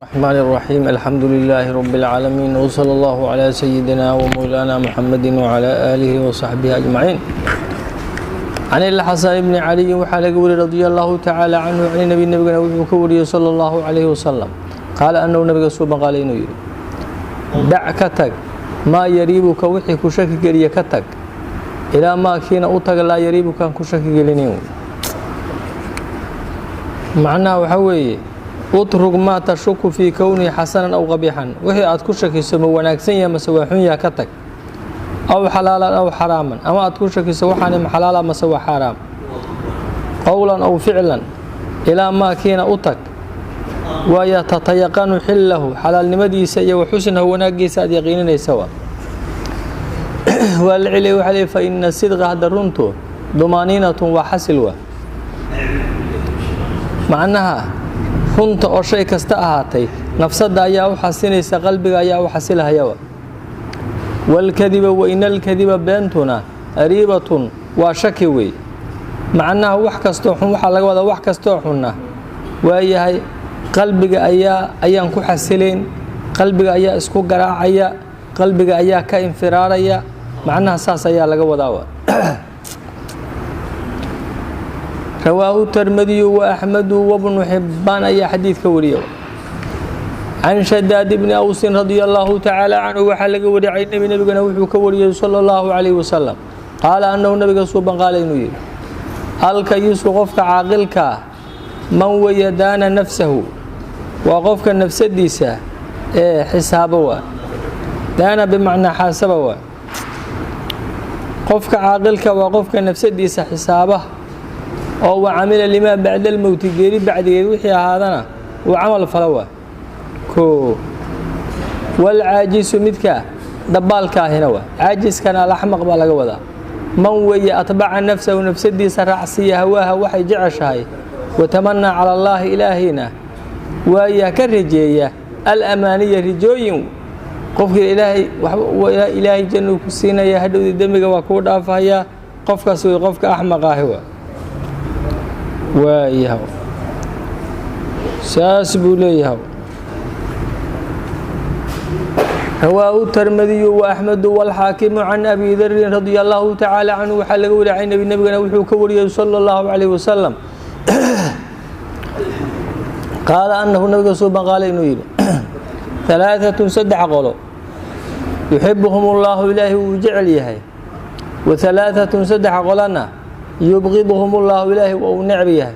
الرحمن الرحيم، الحمد لله رب العالمين، وصلى الله على سيدنا ومولانا محمد وعلى آله وصحبه أجمعين. عن الxaسن بن علي waxaa laga wariyey رضي الله تعالى عنه، عن النبي nabigana wuxuu ka wariyey صلى الله عليه وسلم، qaala أنhu nabiga suuban qaala inuu yidhi: dac, ka tag, maa yariibuka, wixii ku shaki geliya ka tag, ilaa maa kiina u taga laa yariibukaan ku shaki gelinin. Macnaha waxaa weeye: utrug maa tashuku fii kownihi xasanan aw qabiixan. Wixii aad ku shakiso ma wanaagsan yahay mase waa xun yaha, ka tag. Aw xalaalan aw xaraaman, ama aad ku shakiso waxaani ma xalaala mase waa xaaraam, qowlan aw ficlan, ilaa maa kiina u tag waaya tatayaqanu xillahu, xalaalnimadiisa iyo wa xusnahu, wanaagiisa aad yaqiininaysa. Waa la celiyay. Waxaa leey: fa ina sidqa, hadda runtu, dumaaniinatun, waa xasil. Waa macnaha runta oo shay kasta ahaatay nafsadda ayaa u xasinaysa, qalbiga ayaa u xasilahayaba. Wاlkadiba, waina alkadiba, beentuna, riibatun, waa shaki wey. Macnaha wax kastoo xun waxaa laga wadaa wax kastoo xunna waayahay qalbiga ayaa ayaan ku xasilayn, qalbiga ayaa isku garaacaya, qalbiga ayaa ka infiraaraya. Macnaha saas ayaa laga wadaa. Rawaahu termadiyu wa axmedu wabnu xibbaan ayaa xadiidka wariya. Can shadaad bni awsin radia allahu tacaala canhu waxaa laga wariyay, nebi nebigana wuxuu ka wariyey sala allahu calayhi wasalam, qaala annahu nabiga suuban qaala inuu yidhi: alkayisu, qofka caaqilkaa, man weya daana nafsahu, waa qofka nafsadiisa ee xisaabo. Waa daana bimacnaa xaasaba. Waa qofka caaqilka, waa qofka nafsadiisa xisaaba oo wa camila limaa bacda almowti, geeri bacdigeed wixii ahaadana uu camal fala. Waa koo. Walcaajisu, midka dabaalka ahina, waa caajiskana alaxmaq baa laga wadaa, man weeye atbaca nafsahu, nafsadiisa raacsiiya, hawaaha, waxay jeceshahay, watamanaa cala allaahi, ilaahayna waayaa ka rajeeya, alamaaniya, rijooyin. Qofkii ilaahay ilaahay jannuu ku siinaya, hadhowdii dembiga waa kuu dhaafahayaa, qofkaas wey qofka axmaq ahi. Waa waayaha, saas buu leeyahay. Rawaahu termadiyu wa axmedu walxaakimu. Can abi darin radia allahu tacaala canhu waxaa laga wariyay, nebi nebigana wuxuu ka wariyey sala allahu calayh wasalam, qaala annahu nabiga suuban qaala inuu yidhi: halaaatun, saddex qolo, yuxibuhum ullahu, ilaahi wuu jecel yahay, wa halaaatun, saddex qolana, yubqiduhum ullahu, ilaahi waa uu necb yahay.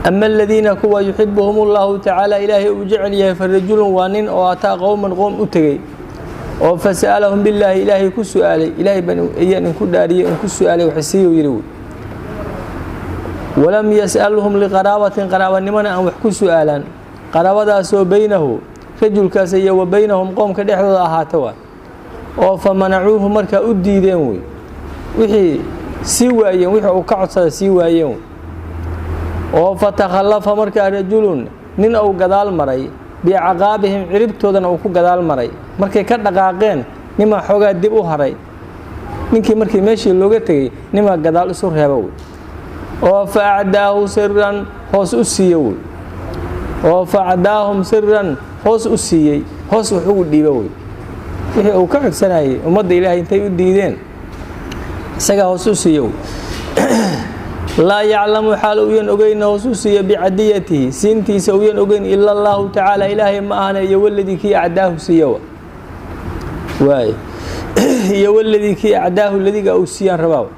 Ama aladiina, kuwa, yuxibuhum ullahu tacaala, ilaahay uu jecel yahay, farajulun, waa nin oo ataa qowman, qoom u tegey, oo fasa'alahum billaahi, ilaahay ku su'aalay, ilaahay baan ayaan inku dhaariyey, inku su'aalay, waxsiiyu yidhi wy. Walam yas'alhum liqaraabatin, qaraabanimona aan wax ku su'aalaan, qaraabadaasoo beynahu, rajulkaas, iyo wa beynahum, qoomka dhexdooda ahaata waa, oo fa manacuuhu, markaa u diideen wey, wixii sii waayeen, wixii uu ka codsada sii waayeen, oo fatakhallafa markaa rajulun, nin uu gadaal maray, bicaqaabihim, ciribtoodana uu ku gadaal maray. Markay ka dhaqaaqeen nimaa xoogaa dib u haray. Ninkii markii meeshii looga tegey nimaa gadaal isu reeba wey, oo fa acdaahu siran, hoos u siiye wey, oo fa acdaahum siran, hoos u siiyey, hoos wax ugu dhiiba wey. Wixii uu ka codsanayay ummadda ilaahay intay u diideen isagaa hoos u siiye wey. Laa yaclamu, xaal uyan ogeyna hoos u siiya, bicadiyatihi, siintiisa uyan ogeyn, ila allahu tacaala, ilaahay ma ahna, iyo waladii kii acdaahu siiya waay, iyo waladii kii acdaahu, ladiga uu siiyaan rabaa.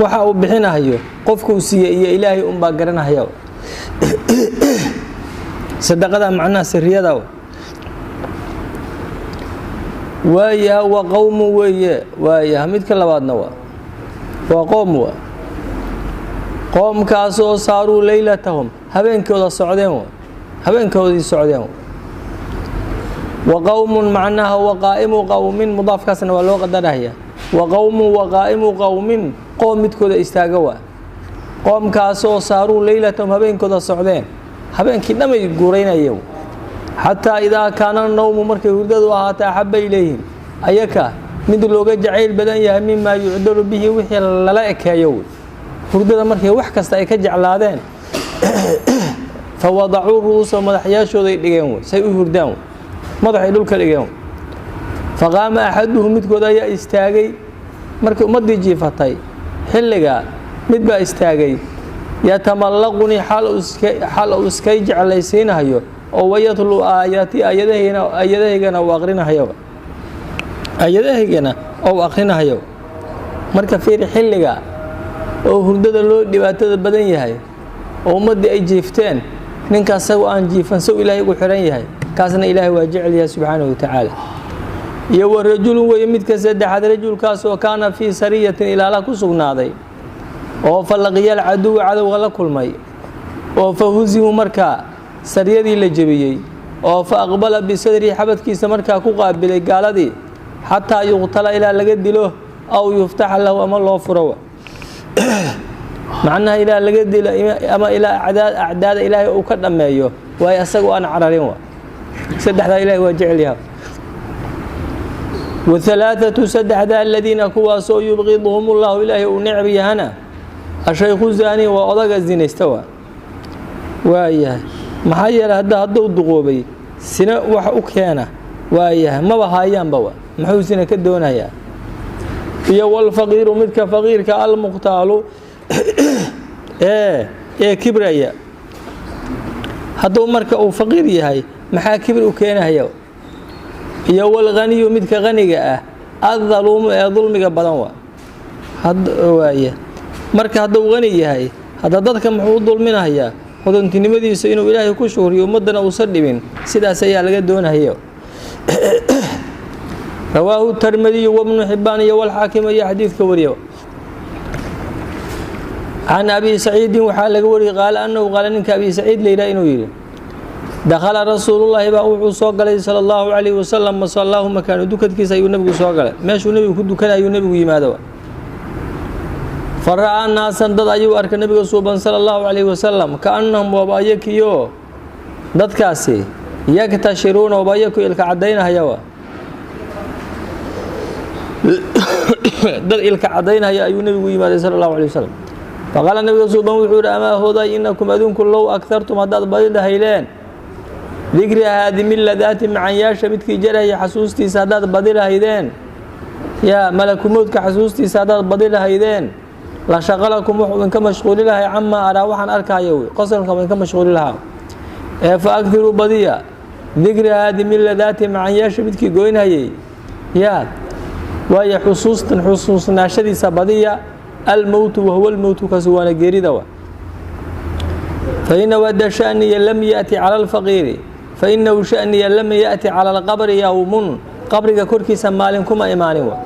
Waxa uu bixinahayo qofkuu siiya iyo ilaahay unbaa garanahaya. Sadaqada macnaha siriyada waayaha. Waa qowmu weeye. Waayaha, midka labaadna waa qoom, wa qoomkaasoo saaruu leylatahum, habeenkooda socdeen, wa habeenkoodii socdeen. Wa qowmun, macnaha waqaa'imu qowmin, mudaafkaasna waa loo qadarahaya. Wa qowmun, waqaa'imu qowmin, qoom midkooda istaaga, waa qoomkaasoo saaruu leylatahum, habeenkooda socdeen, habeenkii dhamay guuraynayeen, xataa idaa kaana nawmu, markay hurdadu ahaatay, axabba ilayhim, ayaka mid looga jacayl badan yahay, mimaa yucdalu bihi, wixii lala ekeeyo wey. Hurdada markay wax kasta ay ka jeclaadeen. Fa wadacuu ru'uusahum, madaxyaashooday dhigeen wey, say u hurdaan wey, madaxay dhulka dhigeen wey. Faqaama axaduhum, midkood ayaa istaagay. Markii ummaddii jiifatay xilliga, mid baa istaagay, yatamallaqunii, xaal uu iskay jeclaysiinahayo, oo wayatlu aayaati, aayadahayna, aayadahaygana uu aqrinahayo, aayadahaygana ou aqrinahayo. Marka fiiri, xilliga oo hurdada loo dhibaatada badan yahay oo ummaddii ay jiifteen, ninka asagu aan jiifan sow Ilaahay ugu xiran yahay, kaasna Ilaahay waa jecel yahay subxaanahu watacaala. Iyo wa rajulun weeye midka saddexaad, rajulkaas oo kaana fii sariyatin, ilaala ku sugnaaday, oo fa laqiyaal caduwa, cadowga la kulmay, oo fa husimuu, markaa sariyadii la jebiyey, oo fa aqbala bisadrihi, xabadkiisa markaa ku qaabilay gaaladii, xataa yuqtala, ilaa laga dilo, aw yuftaxa lahu, ama loo furo. Macnaha ilaa laga dilo ama ilaa acdaada Ilaahay uu ka dhammeeyo, waayo asagoo aan cararin. Wa saddexdaa Ilahay waa jecel yaha. Wahalaathatu, saddexda, aladiina kuwaasoo yubqiduhum ullahu, Ilaahay uu necb yahana, ashaykhu zaani, waa odaga zinaysta. Waayahay, maxaa yeelay hadduu duqoobay, sina wax u keena waayahay maba haayaanba, wa muxuu sina ka doonayaa? Iyo walfaqiiru, midka faqiirka, almukhtaalu, ee kibraya. Hadduu marka uu faqiir yahay, maxaa kibir u keenahaya? Iyo walghaniyu, midka qaniga ah, addaluumu, ee dulmiga badan. Wa waaya marka hadduu qani yahay, hadda dadka muxuu u dulminahayaa? Hodontinimadiisa inuu Ilaahay ku shukriyo, ummaddana uusan dhibin, sidaas ayaa laga doonahaya. Rawaahu Termidiyu wabnu Xibaan iyo walxaakim ayaa xadiidka wariya. Can Abi Saciidin waxaa laga wariyey, qaala annahu qaala, ninka Abi Saciid la yidhaha inuu yidhi: dakhala Rasuulullaahi baa wuxuu soo galay, sala allahu calayhi wasalam, masallaahu, makaanu dukadkiisa ayuu nebigu soo galay, meeshuu nebigu ku dukanayuu nebigu yimaado. Fa ra'aa naasan, dad ayuu arkay nebiga suuban sala allahu calayhi wasalam, kaannahum, waaba ayakiyo dadkaasi, yaktashiruuna, waaba ayaku ilka caddaynahaya, dad ilka caddaynahaya ayuu nebigu yimaaday sala allahu alay wasalam. Faqaala, nabiga suuban wuxuu yihi: amaa hooday, inakum adinku low agtartum, haddaad badi lahayleen, dikri haadimi ladaati, macanyaasha midkii jaraya xasuustiisa haddaad badi lahaydeen, yaa malakumoodka xasuustiisa haddaad badi lahaydeen, la shaqalakum, wuxuu idinka mashquuli lahay, camaa araa, waxaan arkaayo wey, qosolka idinka mashquuli lahaa. Ee fa agtiruu, badiya, dikri haadimi ladaati, macanyaasha midkii goynhayay, yaa waayo xusuustan, xusuusnaashadiisa badiya. Almowtu, wahuwa almowtu, kaasi waana geerida. Wa fainahu hadda shaniya lam yaأti cala alfaqiiri, fainahu shaniya lam yaأti cala alqabri yowmun, qabriga korkiisa maalin kuma imaanin wa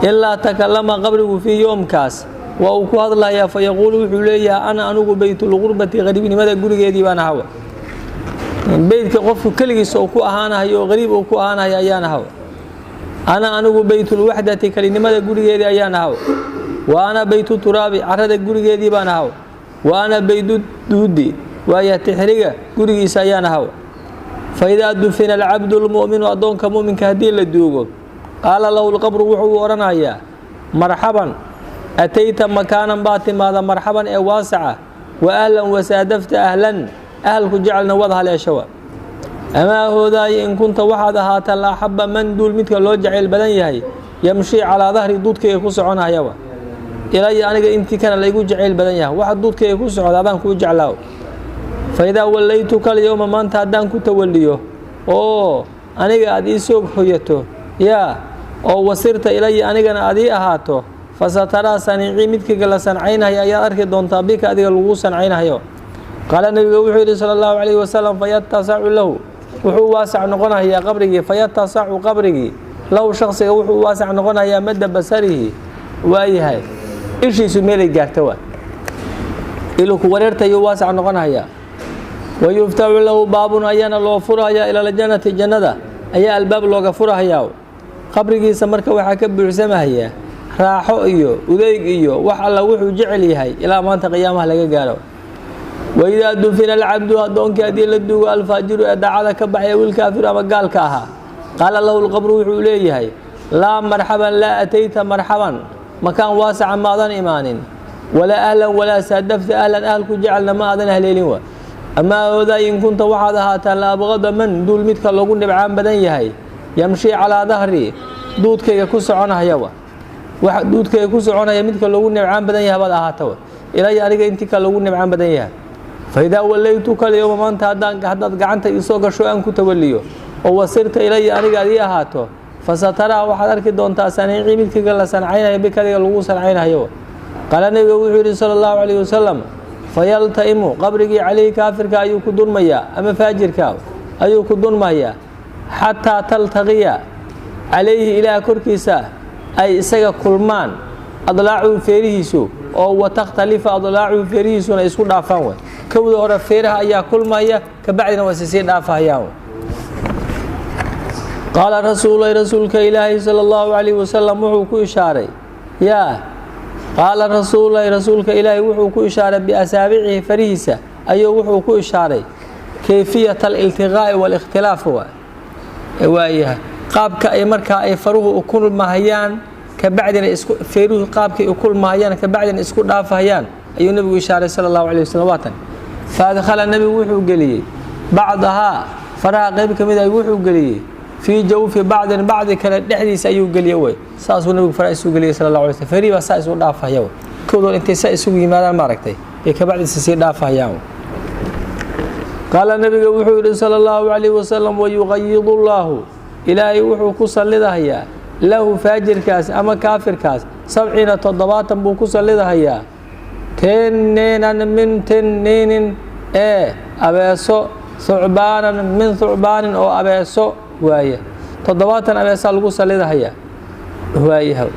ilaa takalama, qabrigu fii yoomkaas waa uu ku hadlayaa. Fa yaquulu, wuxuu leeyahay: ana anugu beytulgurbati, qariibnimada gurigeedii baan ahawa, beytka qofku keligiisa uu ku ahaanahayo oo qariib uu ku ahaanahayo ayaan ahawa. Ana anigu beytulwaxdati, kelinimada gurigeedii ayaan ahaw. Wa ana beytu turaabi, carada gurigeedii baan ahaw. Wa ana beytu duudi, waaya tixriga gurigiisa ayaan ahaw. Fa idaa dufina alcabdu lmu'minu, addoonka mu'minka haddii la duugo, qaala lahu lqabru, wuxuu odhanayaa: marxaban, atayta makaanan, baa timaada, marxaban, ee waasaca, wa ahlan, wasaadafta ahlan, ahalku jecelna waad haleeshawa. Amaa hoodaayo, in kunta, waxaad ahaata, la axabba man, duul midka loo jacayl badan yahay, yamshii calaa dahri, duudkayga ku soconayaba, ilaya, aniga intii kana laygu jacayl badan yahay, waxa duudkayga ku socda adaan kuu jeclaaw. Fa idaa wallaytuka alyowma, maanta haddaan ku tawaliyo oo aniga aad ii soo hoyato, yaa oo wasirta ilaya, anigana aad ii ahaato, fasataraa saniicii, midkayga la sancaynaya ayaad arki doontaa, bika, adiga laguu sancaynayo. Qaala, nabiga wuxuu yidhi sala allahu calayhi wasalam: fayatasacu lahu, wuxuu waasac noqonayaa qabrigii, fayatasacu qabrigii lahu, shaksiga wuxuu waasac noqonayaa, madda basarihi, waayahay ishiisu meelay gaarta, waa iluku wareertayuu waasac noqonayaa. Wayuftaxu lahu baabun, ayaana loo furahayaa, ila aljannati, jannada ayaa albaab looga furahayaa. Qabrigiisa marka waxaa ka buuxsamahayaa raaxo iyo udeyg iyo wax alla wuxuu jecel yahay ilaa maanta qiyaamaha laga gaaro. Waidaa dufina alcabdu, addoonkii haddii la duugo, alfaajiru, ee daacada ka baxaya, wilkaafiru, ama gaalka ahaa, qaala lahu lqabru, wuxuu leeyahay: laa marxaban, laa atayta marxaban, makaan waasaca maadan imaanin, walaa ahlan, walaa saadafta ahlan, ahalku jecelna ma aadan haleelin. Wa Ama awooday in kunta waxaad ahaataa la abqada man duul midka loogu dhibcaan badan yahay, yamshi calaa dahri, duudkayga ku soconahaya wa, waxa duudkayga ku soconaya midka loogu nibcaan badan yahay baad ahaata wa, ilaya aniga intii ka loogu nibcaan badan yahay. Fa idaa wallaytuka alyowma, maanta haddaad gacanta iisoo gasho aan ku tawaliyo oo wasirta ilaya aniga ad ii ahaato, fasataraa waxaad arki doontaa saniicii midkayga la sancaynayo bika adiga lagu sancaynayo. Qaala nabiga wuxuu yidhi sala allahu calayhi wasalam: fayaltaimu qabrigii calayhi kaafirka ayuu ku dunmayaa ama faajirka ayuu ku dunmayaa, xataa taltaqiya calayhi, ilaah korkiisa ay isaga kulmaan adlaacuhu feerihiisu, oo watakhtalifa adlaacuhu, feerihiisuna isku dhaafaan way. Kowda hore feeraha ayaa kulmaya, kabacdina waa sisii dhaafahayaan. Qaala rasuululahi, rasuulka ilaahi sala allahu calayhi wasalam wuxuu ku ishaaray, yaa qaala rasuululahi, rasuulka ilaahi wuxuu ku ishaaray biasaabicihi, farihiisa ayuu wuxuu ku ishaaray kayfiyat aliltiqaa'i waalikhtilaaf, waa waayahay qaabka ay markaa ay faruhu u kulmahayaan, kabacdina isku feeruhu qaabkay u kulmahayaan, kabacdina isku dhaafahayaan ayuu nebigu ishaaray sala allahu calayh wasalam. Waatan faadkhala, nebigu wuxuu geliyey bacdahaa, faraha qayb ka mid ah wuxuu geliyey fii jawfi bacdin, bacdi kale dhexdiisa ayuu geliyey wey. Saasuu nebigu faraha isu geliyey sala allahu alay slam. Farihii baa saa isu dhaafahaya wey, kowdoon intay saa isugu yimaadaan maaragtay bay kabacdiisa sii dhaafahayaan. Qaala nabiga wuxuu yidhi sala allahu calayhi wasalam: wayuqayidu llaahu, ilaahay wuxuu ku sallidahayaa lahu, faajirkaas ama kaafirkaas, 70, 70 buu ku sallidahayaa, tinniinan min tinniinin ee abeeso, thucbaanan min thucbaanin oo abeeso waaye. 70 abeesaa lagu sallidahayaa waayaha.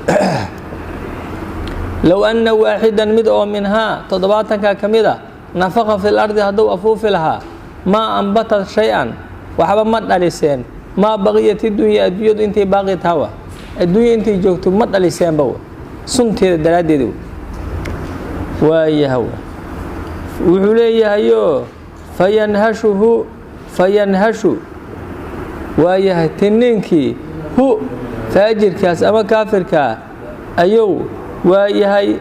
Low anna waaxidan, mid oo minhaa 70-ka ka mid a, nafaqa fi lardi, hadduu afuufi lahaa, maa ambatat shay-an, waxba ma dhaliseen, maa baqiyat idunya, adduunyadu intay baaqi tahawa, adduunya intay joogto ma dhaliseenba sunteeda daraaddeed waayaha. Wuxuu leeyahayo fayanhashuhu, fayanhashu waayahay tiniinkii hu, faajirkaas ama kaafirkaa ayuu waayahay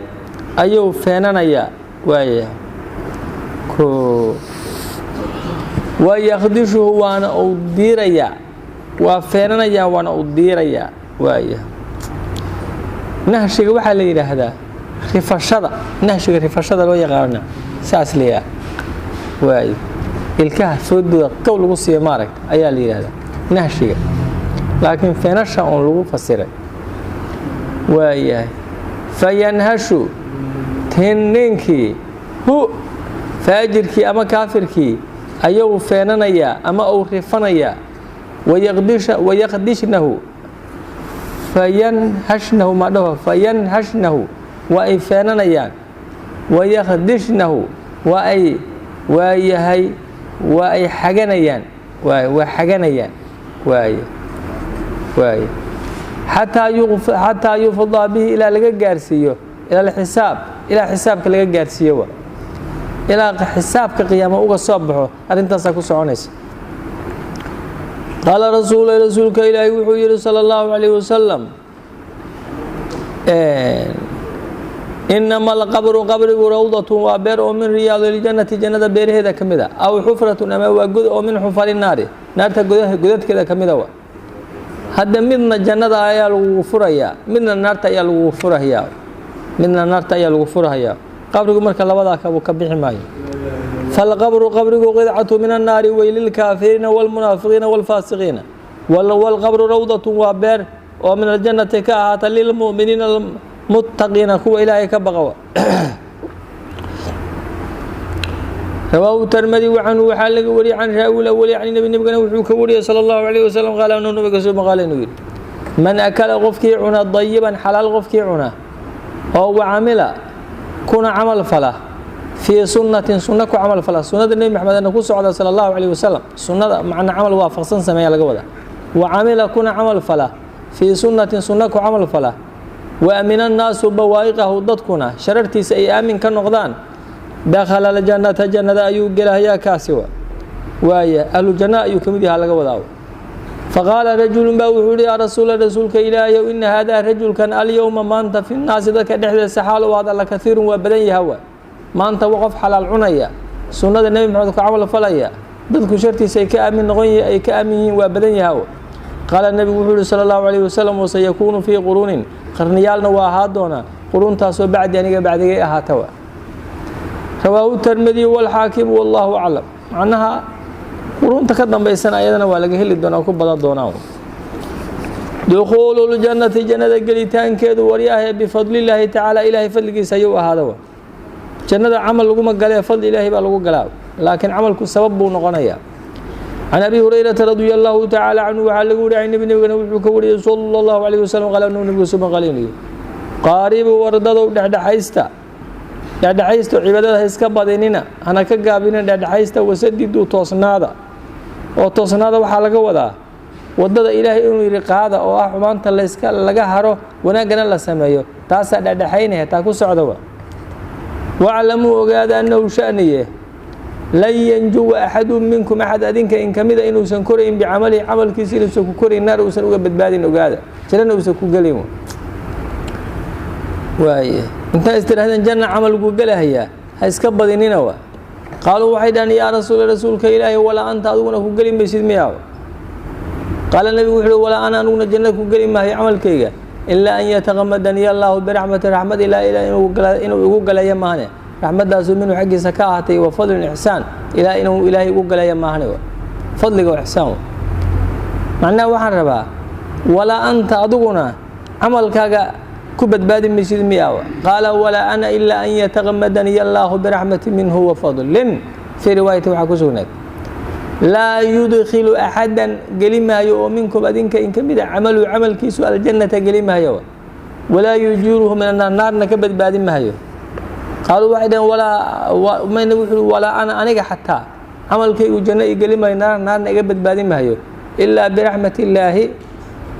ayuu feenanayaa waayahay ko, wayakdishuhu, waana uu diirayaa, waa feenanayaa, waana uu diirayaa waaya. Nahshiga waxaa la yidhaahdaa rifashada, nahshiga rifashada loo yaqaana saas la yidhaha waayo, ilkaha foodooda qow lagu siiyo maaragta ayaa la yidhahdaa nahshiga, laakiin feenasha uun lagu fasiray waayahay. Fayanhashu tinniinkii hu, faajirkii ama kaafirkii ayuu feenanayaa ama uu rifanayaa, wayaqdishnahu, fayanhashnahu ma dhaho, fayanhashnahu waa ay feenanayaan, wayakdishnahu waa ay waayahay waa ay xaganayaan, waa xaganayaan waay waay, xataa yufdaa bihi, ilaa laga gaarsiiyo ila alxisaab, ilaa xisaabka laga gaarsiiyo, wa ilaa xisaabka qiyaama uga soo baxo arrintaasaa ku soconaysa. Qaala rasuul, rasuulka ilaahi wuxuu yihi sala allahu calayh wasalam: inama alqabru, qabrigu, rawdatun, waa beer oo min riyaadi ljannati, jannada beeraheeda ka mid a, aw xufratun, ama waa god oo min xufari naari, naarta godadkeeda ka mida wa. Hadda midna jannada ayaa lagugu furayaa, midna naarta ayaa lagugu furahayaa, midna naarta ayaa lagu furahayaa. Qabrigu marka labadaa kabu ka bixi maayo. Falqabru, qabrigu, qidcatu min annaari wey lilkaafiriina wاlmunaafiqiina wاlfaasiqiina, wاlqabru rawdatun, waa beer oo min aljannati ka ahaata, lilmu'miniina almuttaqiina, kuwa ilaahay ka baqawa. Rawaahu termadi canhu, waxaa laga wariyey can raawil awali can nabi, nabigana wuxuu ka wariyey sala allahu calayh wasalam, qaala anuu nabiga soo maqaala inuu yidhi: man akala, qofkii cuna, dayiban, xalaal qofkii cuna, oo wacamila, kuna camal fala, fii sunnatin, sunno ku camal fala, sunnada nebi maxamedna ku socda sala allahu calayh wasalam, sunnada macna camal waafaqsan sameeya laga wadaa, wacamila, kuna camal fala, fii sunnatin, sunno ku camal fala, wa amina annaasu bawaa'iqahu, dadkuna sharartiisa ay aamin ka noqdaan, dakhala aljannata, jannada ayuu gelahayaa kaasi wa waaya, ahlu janna ayuu ka mid yahaa laga wadaa. Faqaala rajulun baa wuxuu yihi: yaa rasuula, rasuulka ilaahayow, ina haadaa rajulkan alyowma, maanta, fi nnaasi, dadka dhexdeesa xaal u aad alla, kaiirun, waa badan yaha wa, maanta qof xalaal cunaya Sunnada Nebi Maxamed ku camal falaya, dadku shartiisa ay ka aamin noqon, ay ka aamin yihiin, waa badan yaha. Qaala nebigu wuxuu yihi sala allahu calayhi wasalam: wasayakuunu fii quruunin, qarniyaalna waa ahaa doonaa, quruuntaasoo bacdi, aniga bacdigay ahaata. Rawaahu Termidiy walxaakim, wallahu aclam. Macnaha quruunta ka dambaysana ayadana waa laga heli doonaa, ku badan doonaa. Dukhuulu ljannati, jannada gelitaankeedu, waryaahe, bifadlillaahi tacaala, ilaahay fadligiisa ayuu ahaada. Jannada camal laguma galee, fadli Ilaahay baa lagu galaa, laakiin camalku sabab buu noqonayaa. Can Abi Hurayrata radia allahu tacaala canhu waxaa lagu wariy, nebi, nebigana wuxuu ka wariyey sala allahu calayh wasalam, qaal anuu nebigu suban qalinayo: qaaribu, wardadow, dhexdhexaysta, dhexdhexaysta, cibaadada ha iska badinina, hana ka gaabinina, dhexdhexaysta. Wasadiduu, toosnaada. Oo toosnaada waxaa laga wadaa waddada Ilaahay inuu yidhi qaada, oo ah xumaanta layska laga haro, wanaaggana la sameeyo, taasaa dhexdhexaynaya, taa ku socda. Wa waclamuu, ogaada, annahu sha'niye lan yanjuwa axadu minkum, axad adinka in kamida inuusan korayn, bicamalihi, camalkiisa inuusan ku korayn, naar uusan uga badbaadin, ogaada, jannana uusan ku gelin. Waaye intaa istirahdeen janna camal lagu gelahayaa, ha iska badinina. Wa qaaluu, waxay dhahan: yaa rasuula, rasuulka Ilaahi, walaa anta, adiguna ku geli maysid miyaa? Qaala nebigu wuxu uhi: walaa ana, aniguna janna ku geli maayo camalkayga, ilaa an yatakamadaniya allaahu biraxmati, raxmad ilaa inuu igu galeeyo maahane, raxmaddaasu minhu xaggiisa ka ahaatay, wa fadlin, ixsaan, ilaa inuu Ilaahay igu galeeyo maahane. Fadliga oo ixsaan. Macnaha waxaan rabaa, walaa anta, adiguna camalkaaga ku badbaadi maysid miyaa? Qaala: walaa ana ilaa an yatakamadaniya allaahu biraxmati minhu wa fadlin. Fii riwaayati waxaa ku sugnayd: laa yudkilu axadan, geli maayo, oo minkum adinka in ka mida, camaluhu, camalkiisu, aljannata geli maayo, walaa yujiiruhu min annaar, naarna ka badbaadin maayo. Qaaluu, waxay dhaheen: walaa mayna? Wuxuu: walaa ana, aniga xataa camalkaygu janno i geli maayo, naar, naarna iga badbaadin maayo, ilaa biraxmat illaahi,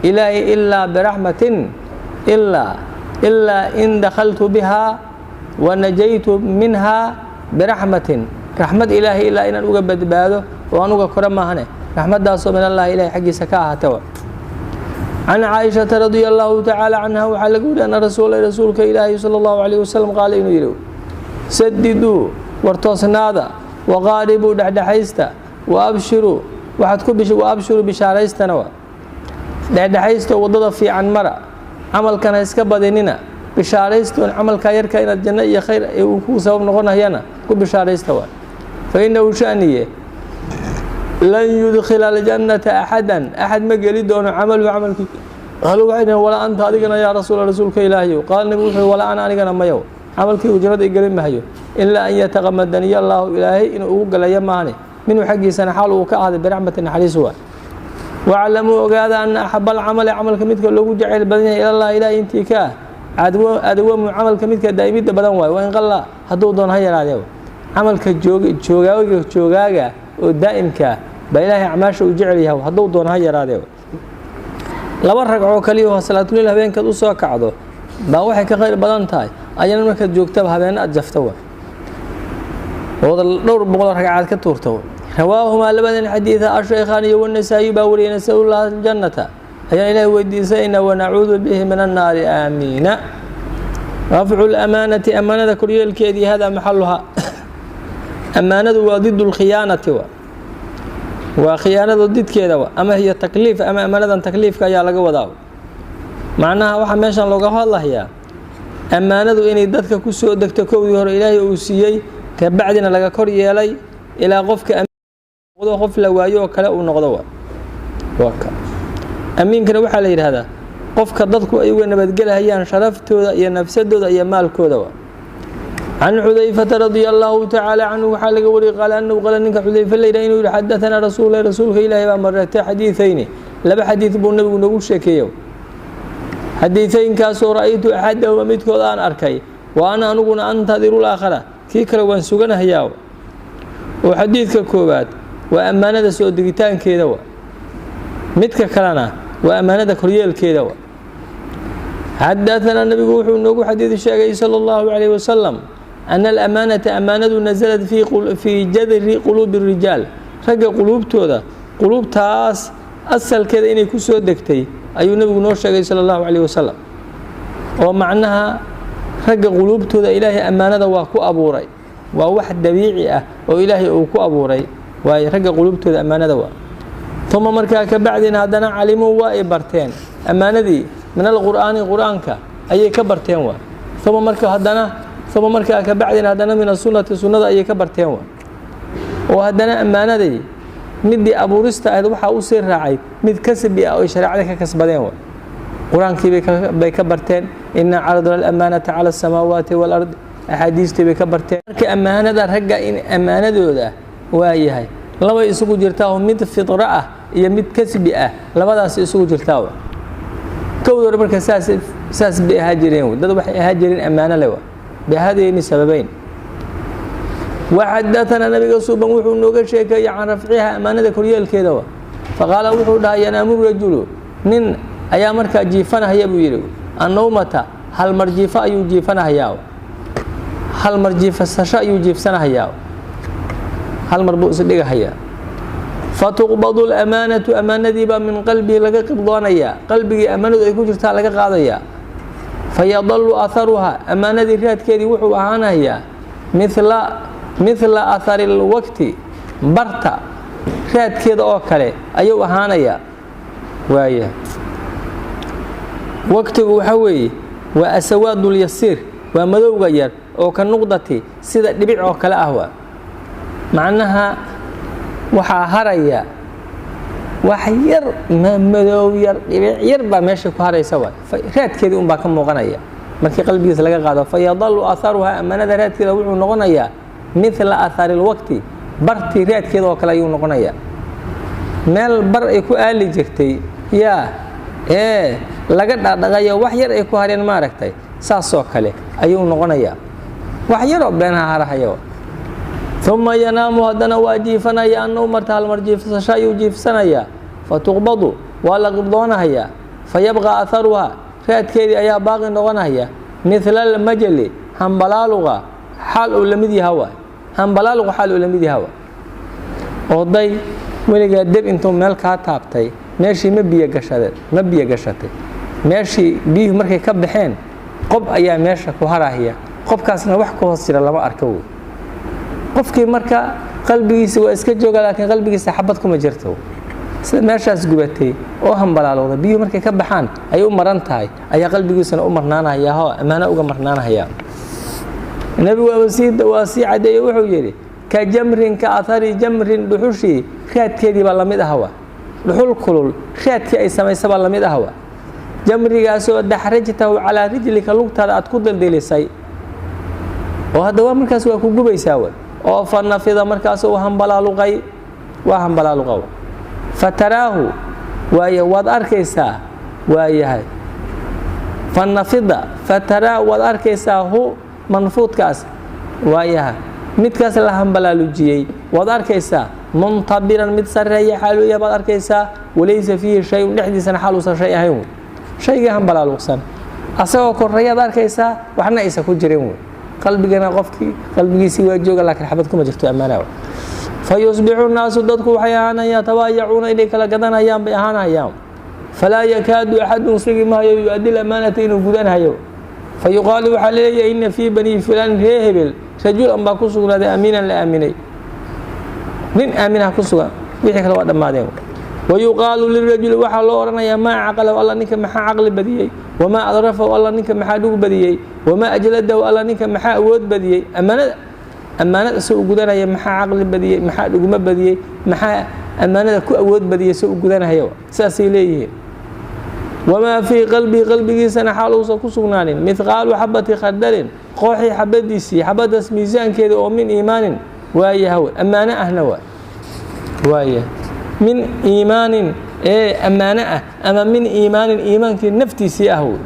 ilaahi, ilaa biraxmatin, ilaa in dakhaltu bihaa wa najaytu minhaa biraxmatin, raxmad Ilaahay ilaa inaan uga badbaado oo anuga kore maahane, raxmaddaasoo min allahi, Ilahay xaggiisa ka ahaataba. Can Caaishata radia allahu tacaala canha waxaa laga wariy ana rasuula, rasuulka Ilaahi, sala allahu calayh wasalam qaala inuu yidhi: sadiduu, war toosnaada, waqaaribuu, dhexdhexaysta, wa abshiruu, waxaad ku wa abshiruu, bishaaraystana. Wa dhexdhexaysta, waddada fiican mara, camalkan ha iska badinina, bishaaraystoon camalkaa yarka inaad janno iyo khayr uu ku sabab noqonayana ku bishaaraysta. Waa fa innahu shaniye lan yudkila aljannata axadan, axad ma geli doono, camaluhu, camalkii. Qaaluu, waxay dhaheen: walaa anta, adigana, yaa rasuula, rasuulka Ilaahayow? Qaala nebigu wuxuu: walaa ana, anigana mayow, camalkii jannada i gelin mahayo, ilaa an yataqamadaniya allaahu, Ilaahay inuu ugu galayo maahane, minhu, xaggiisana xaal uu ka ahday, biraxmati, naxariis. Waa waclamuu, ogaada, ana axaba alcamali, camalka midka loogu jacayl badan yahay, ilallahi, Ilahay intii ka ah, adwamu, camalka midka daa'imidda badan waayo, waa in qalla, hadduu doon ha yaraadee. Camalka joogaaga joogaaga oo daa'imkaa baa Ilaahay acmaasha uu jecel yahay, hadduu doon ha yaraadee. Laba ragcoo kaliya salaatuleil habeenkaad u soo kacdo baa waxay ka khayr badan tahay ayana markaad joogtaba habeena aad jafta wa ood dhowr boqol ragcaad ka tuurta. Rawaahumaa, labadan xadiida, ashaykhaani iyo wanasaayi baa wariyay. Nasalullaha aljannata, ayaan Ilaahay weydiisanaynaa, wanacuudu bihi min annaari, aamiina. Rafcu lamaanati, amaanada koryeelkeedii, hada maxaluhaa. Amaanadu waa did lkhiyaanati, wa waa khiyaanada didkeeda, wa ama hiya takliif, ama amaanadan takliifka ayaa laga wadaa. Macnaha waxaa meeshan looga hadlayaa ammaanadu inay dadka ku soo degto kowdii hore Ilaahay uu siiyey, kabacdina laga kor yeelay ilaa qofka qof la waayo oo kale uu noqdo. Waa ka amiinkana waxaa la yidhaahdaa qofka dadku ay uga nabadgelahayaan sharaftooda iyo nafsadooda iyo maalkooda. Can Xudayfata radia allahu tacaala canhu waxaa laga wariyey, qaala anahu qala, ninka Xudayfa la yidhah, inuu yihi: xadaanaa rasuul, rasuulka Ilaahay baa mareetay, xadiiثayni, laba xadiid buu nabigu nagu sheekeeyo, xadiiثeynkaasoo ra'aytu axadahuma, midkood aan arkay, wa ana, aniguna, antadiru laakhara, kii kale waan suganahayaa. Oo xadiidka koowaad waa ammaanada soo degitaankeeda wa, midka kalena waa ammaanada koryeelkeeda. Wa xadaanaa, nabigu wuxuu noogu xadiid sheegay sala allahu calayh wasalam, ana alamaanata, amaanadu, nasalat fii jadri quluubi rijaal, ragga quluubtooda, quluubtaas asalkeeda inay ku soo degtay ayuu nebigu noo sheegay sala allahu calayh wasalam. Oo macnaha ragga quluubtooda Ilaahay ammaanada waa ku abuuray. Waa wax dabiici ah oo Ilaahay uu ku abuuray waaye ragga quluubtooda ammaanada waa. Uma markaa ka bacdina haddana calimuu, waa ay barteen ammaanadii, min alqur'aani, qur-aanka ayay ka barteen waa. Uma marka haddana, uma markaa ka bacdina haddana min asunati, sunnada ayay ka barteen waa. Oo haddana ammaanaday midii abuurista ahayd waxaa u sii raacay mid kasbi ah oy shareecada ka kasbadeen waa. Qur-aankii bay ka barteen, "Inaa caradna alamaanata cala asamaawaati waalard." Axaadiistii bay ka barteen. Marka ammaanada ragga in ammaanadooda waa yahay labay isugu jirtaa, oo mid fidro ah iyo mid kasbi ah, labadaas isugu jirtaa. Kowda hore marka saas bay ahaa jireen, dad waxay ahaa jireen ammaano le wa bihadayni sababeyn. Waxadaanaa, nabiga suuban wuxuu nooga sheekeeyey, can rafciha, ammaanada koryeelkeeda wa. Faqaala, wuxuu dhahay, "Yanaamu rajulu," nin ayaa markaa jiifanahaya buu yidhi, "annawmata," hal mar jiifo ayuu jiifanahayaa, hal mar jiifasasho ayuu jiifsanahayaa, hal mar buu isdhigahayaa. "Fatuqbadu lamaanatu," ammaanadii baa, "min qalbihi," laga qibdoonayaa, qalbigii ammaanadu ay ku jirtaa laga qaadayaa. "Fayadalu aharuha," ammaanadii raadkeedii wuxuu ahaanayaa, "mithla athari lwaqti," barta raadkeeda oo kale ayuu ahaanayaa. Waaya, waqtigu waxaa weeye waa asawaad ulyasiir, waa madowga yar oo ka nuqdati, sida dhibic oo kale ah. Waa macnaha waxaa haraya wax yar, madow yar, dhibic yar baa meesha ku haraysa waay, raadkeedii un baa ka muuqanaya markii qalbigiisa laga qaado. "Fayadalu aharuha," ammaanada raadkeeda wuxuu noqonayaa, "mithla athari lwaqti," bartii raadkeeda oo kale ayuu noqonayaa. Meel bar ay ku aali jirtay yaa ee laga dhaqdhaqayo, wax yar ay ku hareen, maaragtay, saasoo kale ayuu noqonayaa, wax yaroo beenha harahaya. "Uma yanaamu," haddana waa jiifanaya, "annawmata," halmar jiifsasho ayuu jiifsanayaa. "Fatuqbadu," waa la qibdoonahayaa. "Fayabqa aharuha," raadkeedii ayaa baaqi noqonaya, "mithla almajali," hambalaaluqa xaal uu lamid yaha waay, hambalaaluqa xaal uu lamid yaha waay. Oday weligaa deb intuu meel kaa taabtay, meeshii ma biyo gashadeen? Ma biyo gashatay? Meeshii biyuhu markay ka baxeen, qob ayaa meesha ku harahaya, qobkaasna wax ka hoos jira lama arko wey. Qofkii marka qalbigiisa waa iska jooga, laakiin qalbigiisa xabad kuma jirto. Sida meeshaas gubatay oo hambalaalowda, biyuhu markay ka baxaan ay u maran tahay, ayaa qalbigiisana u marnaanaya oo ammaano uga marnaanaya. Nebigu waa sii cadeeye, wuxuu yidhi, "Ka jamrin, ka athari jamrin," dhuxushii raadkeedii baa lamid ahwa, dhuxul kulul raadkii ay samaysa baa lamid ahwa. Jamrigaasoo "daxrajtahu calaa rijlika," lugtaada aad ku dildilisay, oo hadda waa markaas waa ku gubaysaa w, oo "fa nafida," markaas uu hambalaaluqay, waa hambalaaluqa. "Fataraahu," waay, waad arkaysaa, waayahay. "Fanafida," "fataraa," waad arkaysaa, "hu," manfuudkaas, waayahay, midkaas la hambalaalujiyey waad arkaysaa. "Muntabiran," mid sarreeya xaaluya baad arkaysaa. "Walaysa fiihi shayun," dhexdiisana xaal uusan shay ahayn wey. Shaygii hambalaaluqsan asagoo korreeyaad arkaysaa, waxna aysan ku jirin wey. Qalbigana qofkii qalbigiisii waa jooga, laakiin xabad kuma jirto ammaanaa. "Fa yusbixu nnaasu," dadku waxay ahaanayaan, "yatabaayacuuna," inay kala gadanayaan bay ahaanayaan. "Falaa yakaadu axadun," sugi maayo, "yu-addi lamaanata," inuu gudanhayo. "Fa yuqaalu," waxaa laleeyahay, "ina fii banii fulaan," ree hebel, "rajulan," baa ku sugnaaday, "amiinan," la aaminay, nin aaminaha ku sugan. Wixii kale waa dhammaadeen. "Wayuqaalu lirajuli," waxaa loo odhanayaa, "maa caqalahu," alla ninka maxaa caqli badiyey? "Wamaa adrafahu," alla ninka maxaa dhug badiyey? "Wamaa ajladahu," alla ninka maxaa awood badiyey? Ammaanada se u gudanaya maxaa caqli badiyey? Maxaa dhugmo badiyey? Maxaa ammaanada ku awood badiyey se u gudanahaya? Saasay leeyihiin. "Wamaa fii qalbihi," qalbigiisana xaal uusan ku sugnaanin, "mithqaalu xabati khardalin," qooxii xabadiisii, xabadaas miisaankeeda oo, "min iimaanin," waayahawe, ammaano ahna waa waaya, "min iimaanin," ee ammaano ah, ama "min iimaanin," iimaankii naftiisii ah wey.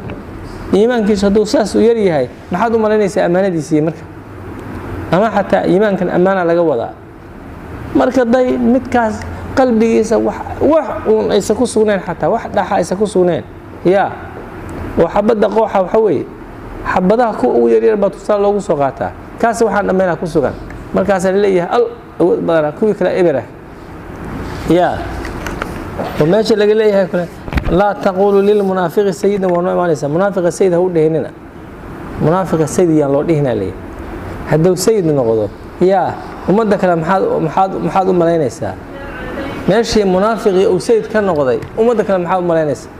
Iimaankiisu hadduu saas u yar yahay, maxaad u malaynaysaa ammaanadiisii marka? Ama xataa iimaankan ammaana laga wadaa. Marka day midkaas qalbigiisa wax uun aysan ku sugnayn, xataa wax dhaxa aysan ku sugnayn, yaa oo xabadda qooxa waxa weeye xabadaha kuwa ugu yaryar baa tusaale loogu soo qaataa. Kaas waxaan dhammaynaa ku sugan, markaasaa laleeyahay al awood badana, kuwii kale eberah ya. Oo meesha laga leeyahay kale, "Laa taquulu lilmunaafiqi sayidan," waa noo imaanaysa. Munaafiqa sayid ha u dhehinina, munaafiqa sayid yaan loo dhihinaa leeyahay. Hadduu sayid noqdo, yaa ummadda kale maxaad u malaynaysaa? Meeshii munaafiqii uu sayid ka noqday, ummadda kale maxaad u malaynaysaa?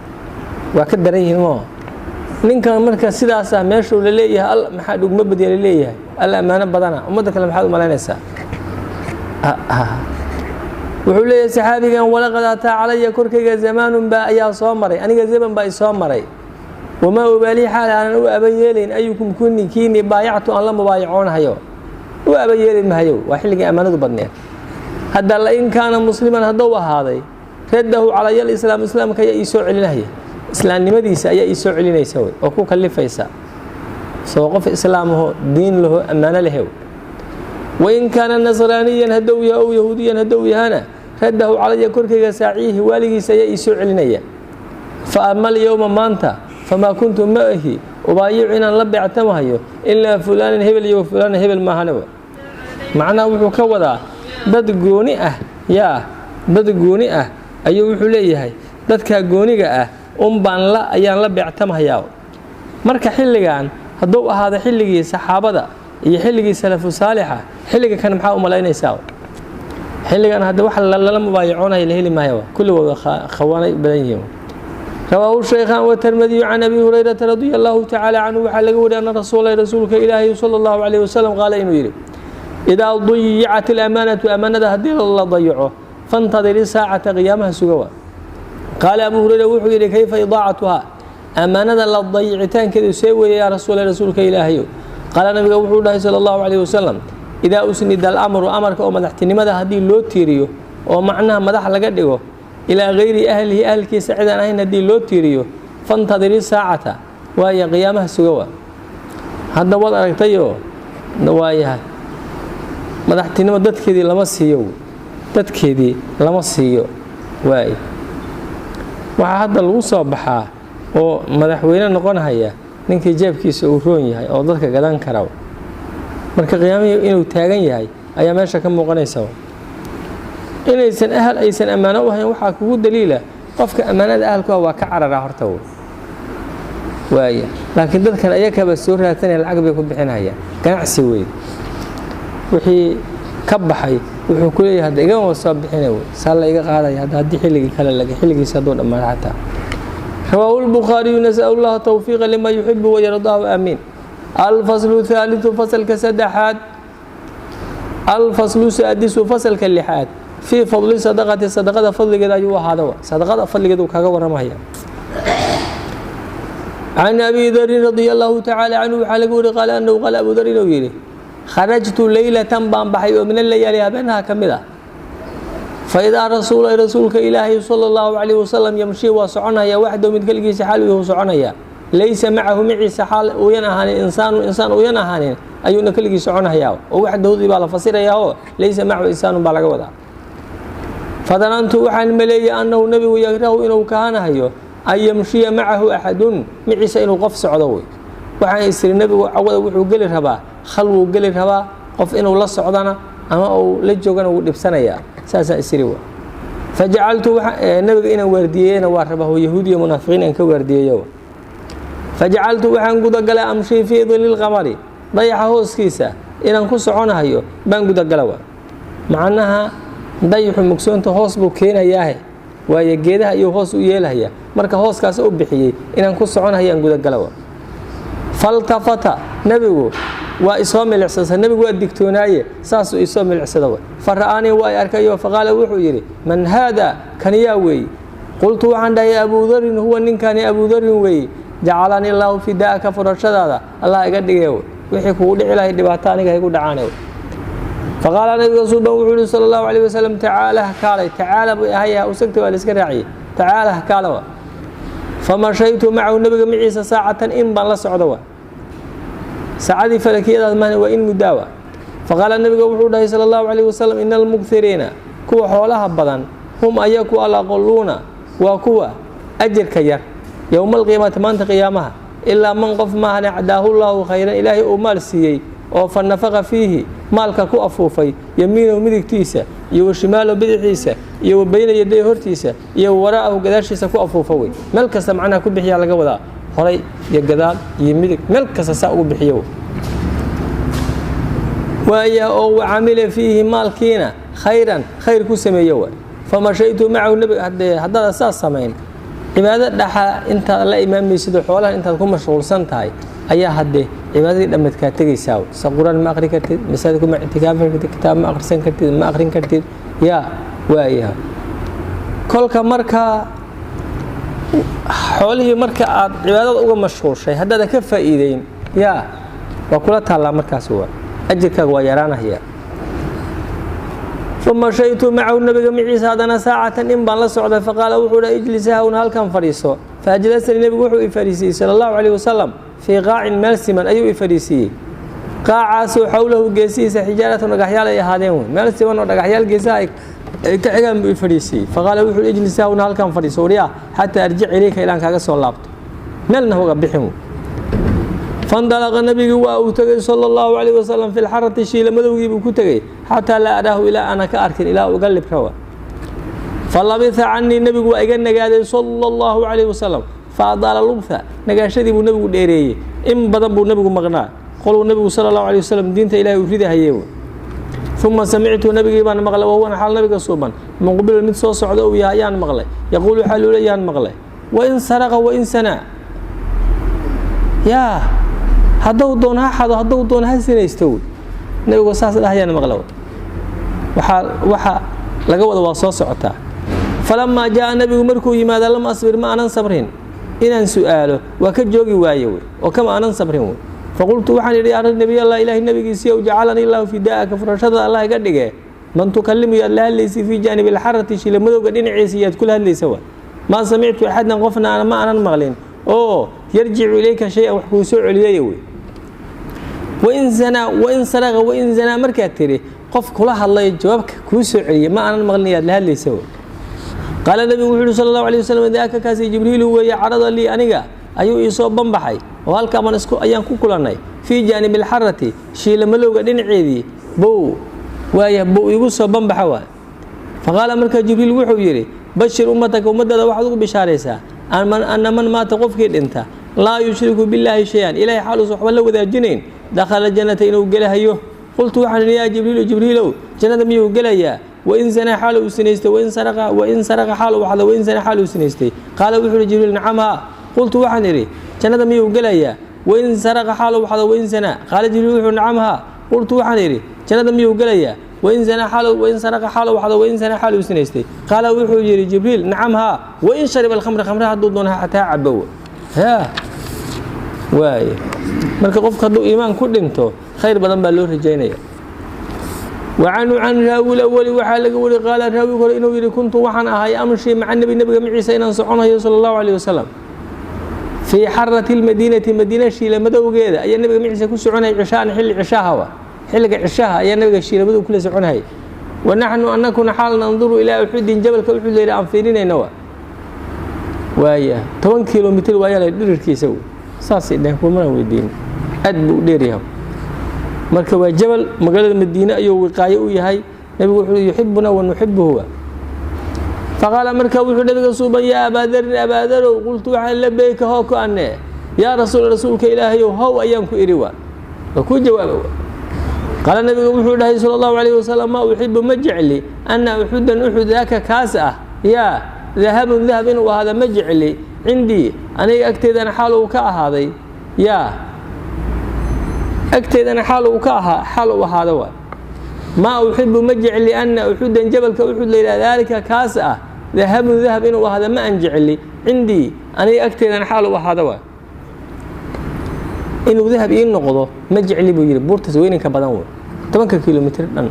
Waa ka daran yihiin moo ninkan. Marka sidaas ah meeshuu laleeyahay, al maxaa dhugmo badiya laleeyahay, al ammaano badana, ummadda kale maxaad u malaynaysaa? Wuxuu leeyahay saxaabigan: walaqad ataa calaya, korkayga zamaanun baa ayaa soo maray aniga, zaman baa isoo maray, wamaa ubaalii, xaal aanan u aba yeelayn, ayukum kuni kiini baayactu, aan la mubaayacoonahayo u aba yeeli mahayo. Waa xilligii ammaanadu badneed. Hadda lain kaana musliman, hadduu ahaaday, raddahu calaya alislaam, islaamka ayaa ii soo celinaya, islaamnimadiisa ayaa ii soo celinaysa wey oo ku kalifaysa soo qof islaamaho diin laho ammaano lehew. Wain kaana nasraaniyan haddou yahay, ow yahuudiyan haddou yahana, raddahu calaya, korkayga saaciihi, waaligiisa ayaa ii soo celinaya. Fa ama alyowma, maanta, famaa kuntu, ma ahi, ubaayicu, inaan la beectamahayo, ilaa fulaanan, hebel iyo fulaanan, hebel maahane. Macnaha wuxuu ka wadaa dad gooni ah, yaa dad gooni ah ayuu wuxuu leeyahay, dadkaa gooniga ah unbaan la ayaan la beectamahayaa. Marka xilligan hadduu ahaado xilligii saxaabada iyo xilligii salafu saalixa, xilliga kan maxaa u malaynaysaa? Xilligan hadda wax lala mubaayacoonaya la heli maayo, kulligooda khawaanay badan yihiin. Rawaahu shaykhaan watermadiyu. Can abi hurayrata radia allahu tacaala canhu waxaa laga wariy ana rasuula, rasuulka ilaahi, sala allahu calayh wasalam qaala, inuu yidhi: idaa dayicat alamaanatu, amaanada haddii la dayaco, fantadiri saacata, qiyaamaha sugawa. Qaala abu hurayra wuxuu yidhi: kayfa idaacatuhaa, amaanada la dayicitaankeedu see weeye, yaa rasuula, rasuulka ilaahayow? Qaala, nabiga wuxuu dhahay sala allahu calayh wasalam: idaa usnida alamru, amarka oo madaxtinimada haddii loo tiiriyo oo macnaha madax laga dhigo, ilaa gayri ahlihi, ahlkiisa cidaan ahayn haddii loo tiiriyo, fantadiri saacata, waayo qiyaamaha sugawa. Hadda waad aragtayoo, waayahay, madaxtinimo dadkeedii lama siiyo, dadkeedii lama siiyo. Waay, waxaa hadda lagu soo baxaa oo madaxweyne noqonhaya ninkii jeebkiisa uu roon yahay oo dadka gadan kara. Marka qiyaamihii inuu taagan yahay ayaa meesha ka muuqanaysa. Inaysan ahal aysan ammaano u hayn waxaa kugu daliila, qofka ammaanada ahalku ah waa ka cararaa horta, waaya. Laakiin dadkan ayakaba soo raadsanaya, lacag bay ku bixinayaan, ganacsi wey. Wixii ka baxay wuxuu ku leeyahay hadda igama soo bixina wey, saa la iga qaadaya hadda haddii xilligii kale xilligiisa hadduu dhammaado xataa. Rawaahu lbukhaariyu. Nas'al llaha tawfiiqa lima yuxibu wayardaahu, aamiin. Alfaslu haaliثu, fasalka saddexaad. Alfaslu saadisu, fasalka lixaad. Fii fadli sadaqati, sadaqada fadligeeda ayuu ahaada, sadaqada fadligeeda uu kaga waramaya. Can abi darin radia allahu tacaala canhu waxaa laga wari qaala anahu qaala, abu dar inuu yidhi: kharajtu leylatan baan baxay oo min alayaali, habeenaha ka mid ah. Fa idaa rasuula, rasuulka ilaahay, sala allahu calayh wasalam, yamshii, waa soconaya, waxdow, mid keligiisa xaal uu soconaya, laysa macahu, maciisa xaal uuyan ahaanin, insaanu, insaan uuyan ahaanin ayuuna keligii soconayaa. Oo waxdowdii baa la fasirayaa oo laysa macahu insaanun baa laga wadaa. Fadanantu, waxaan maleeyey, annahu nebigu yakrahu, inuu kahanahayo, an yamshiya macahu axadun, maciisa inuu qof socdo wey. Waxaan isiri nebigu cawada wuxuu geli rabaa khalwuu geli rabaa, qof inuu la socdana ama uu la joogana wuu dhibsanayaa, saasaan isiri wa. Fajacaltu, nebiga inaan waardiyeeyena waa rabaa oo yahuudiya munaafiqiin aan ka waardiyeeyo. Fajacaltu, waxaan gudagalay, amshii fii dili lqamari, dayaxa hooskiisa inaan ku soconahayo baan gudagala. Wa macnaha dayaxu mugsoonta hoos buu keenayaahe, waayo geedaha ayuu hoos u yeelahaya. Marka hooskaas u bixiyey inaan ku soconahayaan gudagala. Wa faltafata, nebigu waa isoo milicsada, nebigu waa digtoonaaye, saasuu isoo milicsada. Wa fa ra'aanii, waa i arkayo. Faqaala, wuxuu yidhi: man haada, kaniyaa weeye? Qultu, waxaan dhahay: abudarin huwa, ninkani abudarin weeye. Jacalanii allaahu fidaa'aka, furashadaada allah iga dhige, wixii kugu dhici lahay dhibaato aniga igu dhacaane. Faqaala, nabiga suuban wuxuu yihi sala allahu calayh wasalam: tacaalah, kaalay. Tacaala buu ahaya, usagta waa la iska raaciyey, tacaalah, kaala wa. Famashaytu macahu, nabiga maciisa, saacatan, in baan la socda wa, saacadii falakiyadaas mahna, waa in muddaawa. Faqaala, nabiga wuxuu dhahay sala allahu calayh wasalam: ina almukthiriina, kuwa xoolaha badan, hum, ayaku, alaqaluuna, waa kuwa ajirka yar, yowma alqiyaamati, maanta qiyaamaha, ilaa man, qof maahane, cadaahu llaahu khayran, ilaahay uu maal siiyey oo fa nafaqa fiihi, maalka ku afuufay, yamiinahu, midigtiisa, iyo wa shimaalahu, bidixiisa, iyo wa bayna yaday, hortiisa, iyo wa waraa'ahu, gadaashiisa ku afuufa wey. Meel kasta macnaha ku bixiyaa laga wadaa, horay iyo gadaal iyo midig, meel kasta saa ugu bixiyo. Waaya oo wacamila fiihi maalkiina khayran, khayr ku sameeye waay. Famashaytu macahu nabiga. Haddee haddaada saas samayn, cibaado dhaxa intaad la imaamaysido, xoolahan intaad ku mashquulsan tahay ayaa haddee cibaadadii dhammeed kaa tegaysaa. Sa qur-aan ma aqri kartid, masaajid kuma ictikaafi kartid, kitaab ma akhrisan kartid, ma aqrin kartid. Yaa waayaha, kolka markaa xoolihii marka aad cibaadada uga mashquulshay haddaadan ka faa'iideyn, yaa waa kula taallaa markaas, waa ajirkaaga waa yaraanaya. Famashaytu macahu nabiga maciisa haddana saacatan in baan la socday. Faqaala wuxuu dha: ijlis hahuna, halkan fadhiiso. Faajlasanii, nebigu wuxuu i fadhiisiiyey sala allahu calayh wasalam fii qaacin, meel siman ayuu i fadhiisiiyey, qaacaasoo xowlahu geesihiisa xijaaratun dhagaxyaal ay ahaadeen. Wey meel siman oo dhagaxyaal geesaha ay ka xigaan buu i fadhiisiiyey. Faqaala wuxuu: ijlis hahuna, halkan fadhiiso waryaa, xataa arjic ilayka, ilaan kaaga soo laabto, meelna uga bixin. Fandalaqa, nabigi waa uu tegey sala allahu calayh wasalam fi lxarati, shiila madowgii buu ku tegey, xataa laa araahu, ilaa aanan ka arkin, ilaa uga librawa. Falabitha canii, nebigu waa iga nagaaday sala allahu calayh wasalam. Fa adaala lubtha, nagaashadii buu nebigu dheereeyey, in badan buu nebigu maqnaa, qoluu nebigu sala allahu alayh wasalam diinta ilahay uu ridahaye. Uma samictu, nabigii baan maqlay, wahuwana xaal nabiga suuban muqbilun mid soo socda uu yahay ayaan maqlay, yaquulu xaal uu leeyaan maqlay: wain saraqa wain sanaa, yaa hadduu doon ha xado, hadduu doon ha sinaysto. Wey nebigu saas dhahayaan maqla. Waxaa waxa laga wada waa soo socotaa. Falamaa jaa, nabigu markuu yimaada, lam asbir, ma aanan sabrin inaan su'aalo, waa ka joogi waaye wey oo kama aanan sabrin wey. Faqultu, waxaan idhi: yaa nabiyallah, ilaahay nabigiisiiyow, jacalanii illaahu fidaa'aka, furashada allah iga dhige, man tukalimu, yaad la hadlaysay, fii jaanibi alxarati, shila madowga dhinaciisa yaad kula hadlaysa? Wa maa samictu axadan, qofna ma aanan maqlin oo yarjicu ilayka shay-an, wax kuu soo celiyay wey. Wain zanaa, wain saraqa, wain zanaa markaad tidhi, qof kula hadlay jawaabka kuu soo celiyay ma aanan maqlin, yaad la hadlaysa wey? Qaala, nabigu wuxu uhi sala allahu alayh wasalam: daaka, kaasi Jibriilu weeye, carada lii, aniga ayuu iisoo banbaxay oo halkaa baan isku ayaan ku kulannay fii jaanibi alxarati, shiila malowga dhinaceedii bow waaya bow igu soo banbaxa waay. Faqaala, markaa Jibriil wuxuu yidhi: bashir ummataka, ummaddaada waxaad ugu bishaaraysaa, anna man maata, qofkii dhinta, laa yushriku billaahi shay-an, ilahay xaaluusa waxba la wadaajinayn, dakhala jannata, inuu gelahayo. Qultu, waxaan idhi: yaa Jibriilu, Jibriilow, jannada miyuu gelayaa wain zanaa, xaal uu sinaystay, wain saraqa, wain saraqa, xaal uu xado, wain zanaa, xaal uu sinaystay? Qaala, wuxuu ihi Jibriil: nacam, haa. Qultu, waxaan idhi: jannada miyuu gelayaa wain saraqa, xaal uu xado, wain zanaa? Qaala Jibriil wuxuu: nacam, haa. Qultu, waxaan idhi: jannada miyuu gelayaa wain zanaa, xaal wain saraqa, xaal uu xado, wain zanaa, xaal uu sinaystay? Qaala, wuxuu yidhi Jibriil: nacam, haa, wain shariba alkhamra, khamra hadduu doono xataa cabow. Yaa waaye, marka qofka hadduu iimaan ku dhinto khayr badan baa loo rajaynaya. Wacanhu, can raawi lawali waxaa laga wari, qaala, raawiga hore inuu yidhi: kuntu, waxaan ahay, amshi maca nebi, nebiga maciisa inaan soconayo sala allahu calayh wasalam, fii xarati lmadiinati, madiina shiila madowgeeda ayaa nebiga maciisa ku soconayay, cishaan, xilli cishaha wa xilliga cishaha ayaa nebiga shiila madow kula soconayay. Wa naxnu, anakuna, xaal nanduru ilaa Uxudin, jabalka Uxud layidhi aan fiirinayna. Wa waaya 10 kilomitr waayaa la dhirirkiisa wey, saasay dheheen, kumana weydiin, aad buu u dheeryahay. Marka waa jabal magaalada Madiine ayuu wiqaayo u yahay. Nebigu wuxuu yuxibuna wa nuxibuhu. Faqaala, marka wuxuu nabiga suuban: yaa Abaadarin, Abaadarow. Qultu, waxaan: labeyka, hoo ku ane yaa rasuul, rasuulka ilaahayow, how ayaan ku idhi, waa kuu jawaaba. Qaala, nabigu wuxuu dhahay sala allahu calayhi wasalam: maa uxibu, ma jecli, anna Uxudan, Uxud, daaka, kaas ah, yaa dahabun, dahab inuu ahaada ma jecli, cindii, aniga agteedana xaal uu ka ahaaday, yaa agteedana xaal uu ka ahaa, xaal uu ahaado waay. Maa uxibu, ma jecli, anna Uxudan, jabalka Uxud la yidhaha, daalika, kaas ah, dahabun, dahab inuu ahaada ma an jecli, cindii, aniga agteedana xaal uu ahaado waay. Inuu dahab ii noqdo ma jecli buu yidhi, buurtaas weyninka badan wey, 10-ka kilomitr dhan.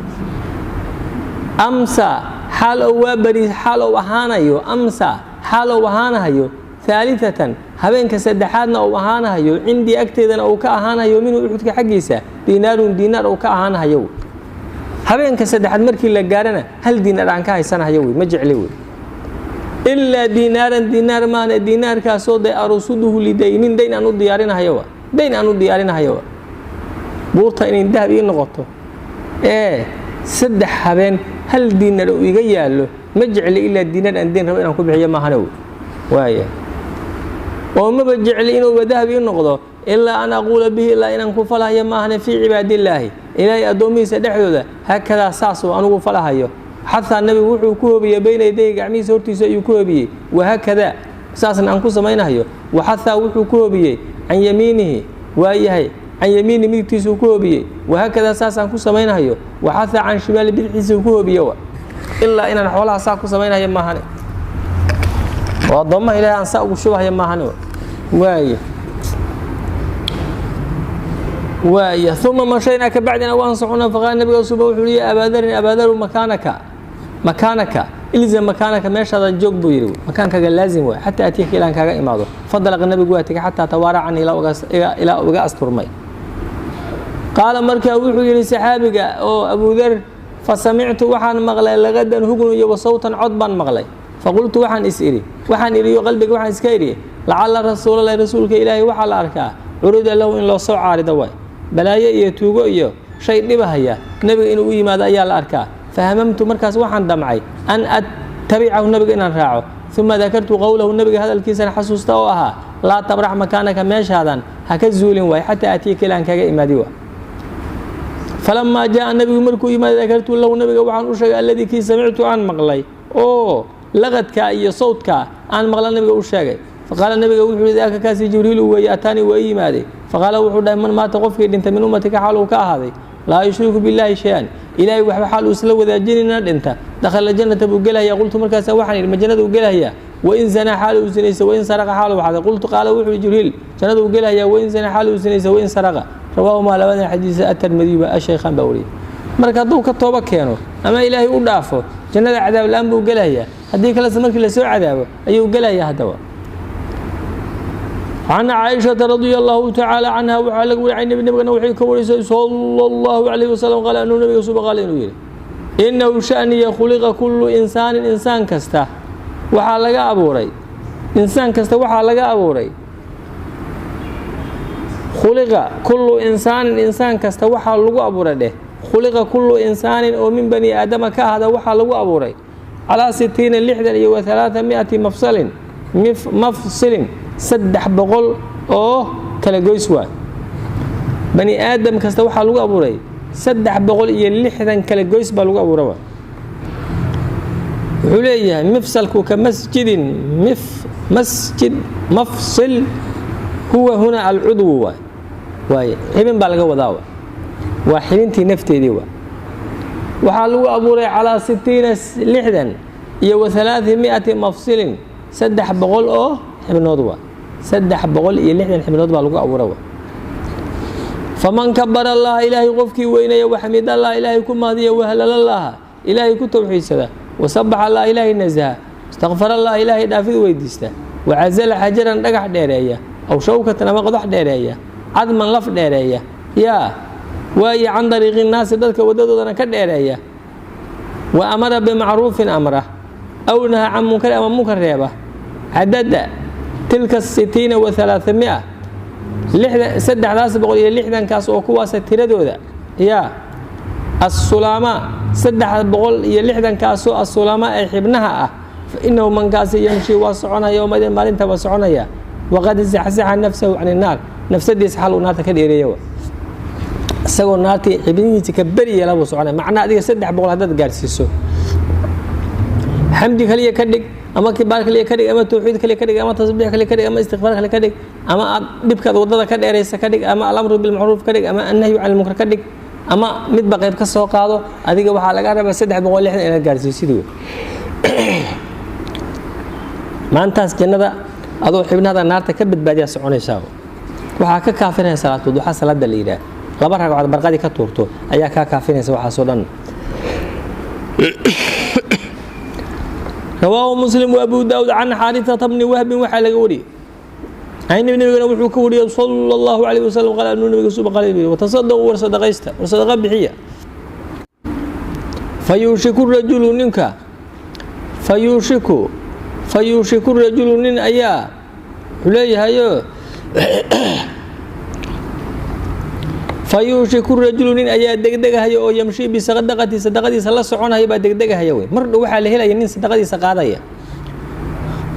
Amsa, xaal ou waa bari, xaal ou ahaanayo, amsa, xaal ou ahaanahayo, haalitatan, habeenka saddexaadna uu ahaanahayo, cindii, agteedana uu ka ahaanayo, minhu, Uxudka xaggiisa, diinaarun, diinaar uu ka ahaanahayo. Habeenka saddexaad markii la gaarana hal diinaar aan ka haysanahayo wey, ma jecli wey. Ilaa diinaaran, diinaar maana, diinaarkaasoo de arusuduhu lidaynin, dayn aan u diyaarinahayo wa, dayn aan u diyaarinahayo wa. Buurta inay dahab ii noqoto ee 3 habeen hal diinar uu iga yaallo ma jecli, ilaa diinaar aan dayn rabo inaan ku bixiyo maahane wey. Waaya oo maba jecli inuuba dahab ii noqdo, ilaa an aquula bihi, ilaa inaan ku falhayo maahane, fii cibaadillaahi. Ilaahay addoomihiisa dhexdooda haakadaa saasuu anugu falahayo. Xataa nebigu wuxuu ku hobiyey bayna yadayhi, gacmihiisa hortiisa ayuu ku hobiyey, wahaakadaa saasna aan ku samaynahayo. Waxataa wuxuu ku hobiyey can yamiinihi, waayahay, can yamiini midigtiisuu ku hobiyey, wahaakadaa saasaan ku samaynahayo. Waxataa can shimaali, bidixdiisuu ku hobiye. Ilaa inaan xoolaha saa ku samaynayo maahane, oo addoommaha Ilahay aan saa ugu shubahayo maahane. Waaya waaya. Uma mashaynaa, ka bacdina waan soconnaa. Faqaala nabiga suba wuxuu yihi: Abaadarin, abaadaru, makaanaka, makaanaka, ilzam makaanaka, meeshaada joog buu yidhi, makaankaaga laazim waay, xataa atiyaka, ilaan kaaga imaado. Fadalaqa, nabigu waa tegay, xataa tawaara cani, ilaa uga asturmay. Qaala, markaa wuxuu yidhi saxaabiga oo Abudar: fa samictu, waxaan maqlay, lagadan, hugun iyo wasawtan, cod baan maqlay. Faqultu, waxaan is idhi, waxaan idhiyo qalbiga waxaan iska idhi: lacala rasuulalahi, rasuulka Ilaahay waxaa la arkaa, curida lahu, in loo soo caarido waay, balaayo iyo tuugo iyo shay dhibahaya nebiga inuu u yimaado ayaa la arkaa. Fahamamtu, markaas waxaan damcay, an attabicahu, nebiga inaan raaco. Uma dakartu qowlahu, nebiga hadalkiisana xasuusta oo ahaa: laa tabrax makaanaka, meeshaadan ha ka zuulin waay, xataa atiyaka, ilaan kaga imaadi waay. Falamaa jaaa, nebigu markuu yimaada, dakartu lahu, nebiga waxaan u sheegay, alladii kii samictu aan maqlay oo laqadka iyo sawdka aan maqla nebiga u sheegay. Faqaala, nebiga wuxuu yihi: daaka, kaasi, Jibriilu weeye, ataanii, waa ii yimaaday. Faqaala, wuxuu dhahay: man maata, qofkii dhintay, min ummatika xaal uu ka ahaaday, laa yushriku billaahi shay-an, Ilaahay waxba xaal uu isla wadaajinayna dhinta, dakhala jannata buu gelaya. Qultu, markaasa waxaan idhi: ma jannada uu gelayaa? Wain zanaa, xaal uu sinaysa, wain saraqa, xaal uu xaday. Qultu, qaala, wuxuu Jibriil: jannada uu gelayaa wain zanaa, xaal uu sinaysa, wain saraqa. Rawaahumaa, labadan xadiisa, Atarmidiy ba ashaykhaan baa wariyay. Marka hadduu ka tooba keeno ama Ilaahay u dhaafo, jannada cadaab la-aan buu gelayaa. Haddii kalese markii lasoo cadaabo ayuu gelayaa. Haddaba, can Caaishata radia allahu tacaala canha waxaa laga wariyay, nabigana waxay ka warisay, sala allahu calayhi wasalam, qaala anuu nabiga suba qaala inuu yidhi: innahu shaniya khuliqa kullu insaanin, insaan kasta waxaa laga abuuray, insaan kasta waxaa laga abuuray, khuliqa kullu insaanin, insaan kasta waxaa lagu abuuray dheh, khuliqa kullu insaanin oo min bani aadama ka ahda waxaa lagu abuuray calaa sitiina, 60 iyo wa 300 mafsalin, mafsilin, 300 oo kala goys waay. Bani aadam kasta waxaa lagu abuuray 360 kala goys baa lagu abuuray waay. Wuxuu leeyahay mifsalku ka masjidin, mif masjid, mafsil huwa huna alcudwu waay, waaye xibin baa laga wadaa waay, waa xibintii nafteedii waay. Waxaa lagu abuuray calaa sitiina, 60 iyo wa 300 mafsilin, 300 oo xibnood waay, 360 xibnood baa lagu abuuray waay. Faman kabara Allaha, Ilaahay qofkii weynaya, waxamid Allah, Ilaahay ku mahdiya, wahalalallaha, Ilaahay ku towxiidsada, wasabax Allah, Ilaahay nasaha, istakfar Allah, Ilaahay dhaafid weydiista, wacasala xajaran, dhagax dheereeya, aw shawkatan, ama qodax dheereeya, cadman, laf dheereeya, yaa waaye, can dariiqi naasi, dadka waddadoodana ka dheereeya, wa amara bimacruufin amra, aw naha can munkari, ama munkar reeba, cadada tilka sitiina wa 300, 360-kaas oo kuwaasa tiradooda, yaa assulaama, 360-kaasoo assulaama ee xibnaha ah, fa inahu mankaasi yamshi, waa soconaya, yowmaidin, maalinta waa soconaya, waqad zaxzaxa nafsahu can innaar, nafsadiisa xal uu naarta ka dheereeya, isagoo naartii xibnihiisa ka beri yeela buu soconaya. Macnaa adiga 300 haddaad gaarsiiso, xamdi kaliya ka dhig, ama kibaar kaliya ka dhig, ama tawxiid kaliya ka dhig, ama tasbiix kaliya ka dhig, ama istikfaar kaliya ka dhig, ama aad dhibkaad waddada ka dheeraysa ka dhig, ama alamru bilmacruuf ka dhig, ama annahyu can ilmunkar ka dhig, ama midba qayb ka soo qaado, adiga waxaa laga rabaa 360 inaad gaarsiisid wey. Maantaas jannada adoo xibnahada naarta ka badbaadiyaa soconaysaa. Waxaa ka kaafinaya salaatu duxa, salaada la yidhaah, laba ragcood barqadii ka tuurto ayaa kaa kaafinaysa waxaasoo dhan. Rawaahu Muslim wa Abu Daawud. Can Xaarisata bni Wahbin waxaa laga wariyey, nabigana wuxuu ka wariyey, sala allahu calayh wasalam, qaal anuu nabiga suba qaal yidhi: watasadaquu, war sadaqaysta, war sadaqa bixiya. Fayuushiku rajulu, ninka, fayuushiku rajulu, nin ayaa wuxuu leeyahayo, fayuushiku rajulu, nin ayaa degdegahaya oo yamshii bisadaqati, sadaqadiisa la soconaya baa degdegahaya wey. Mar dhow waxaa la helaya nin sadaqadiisa qaadaya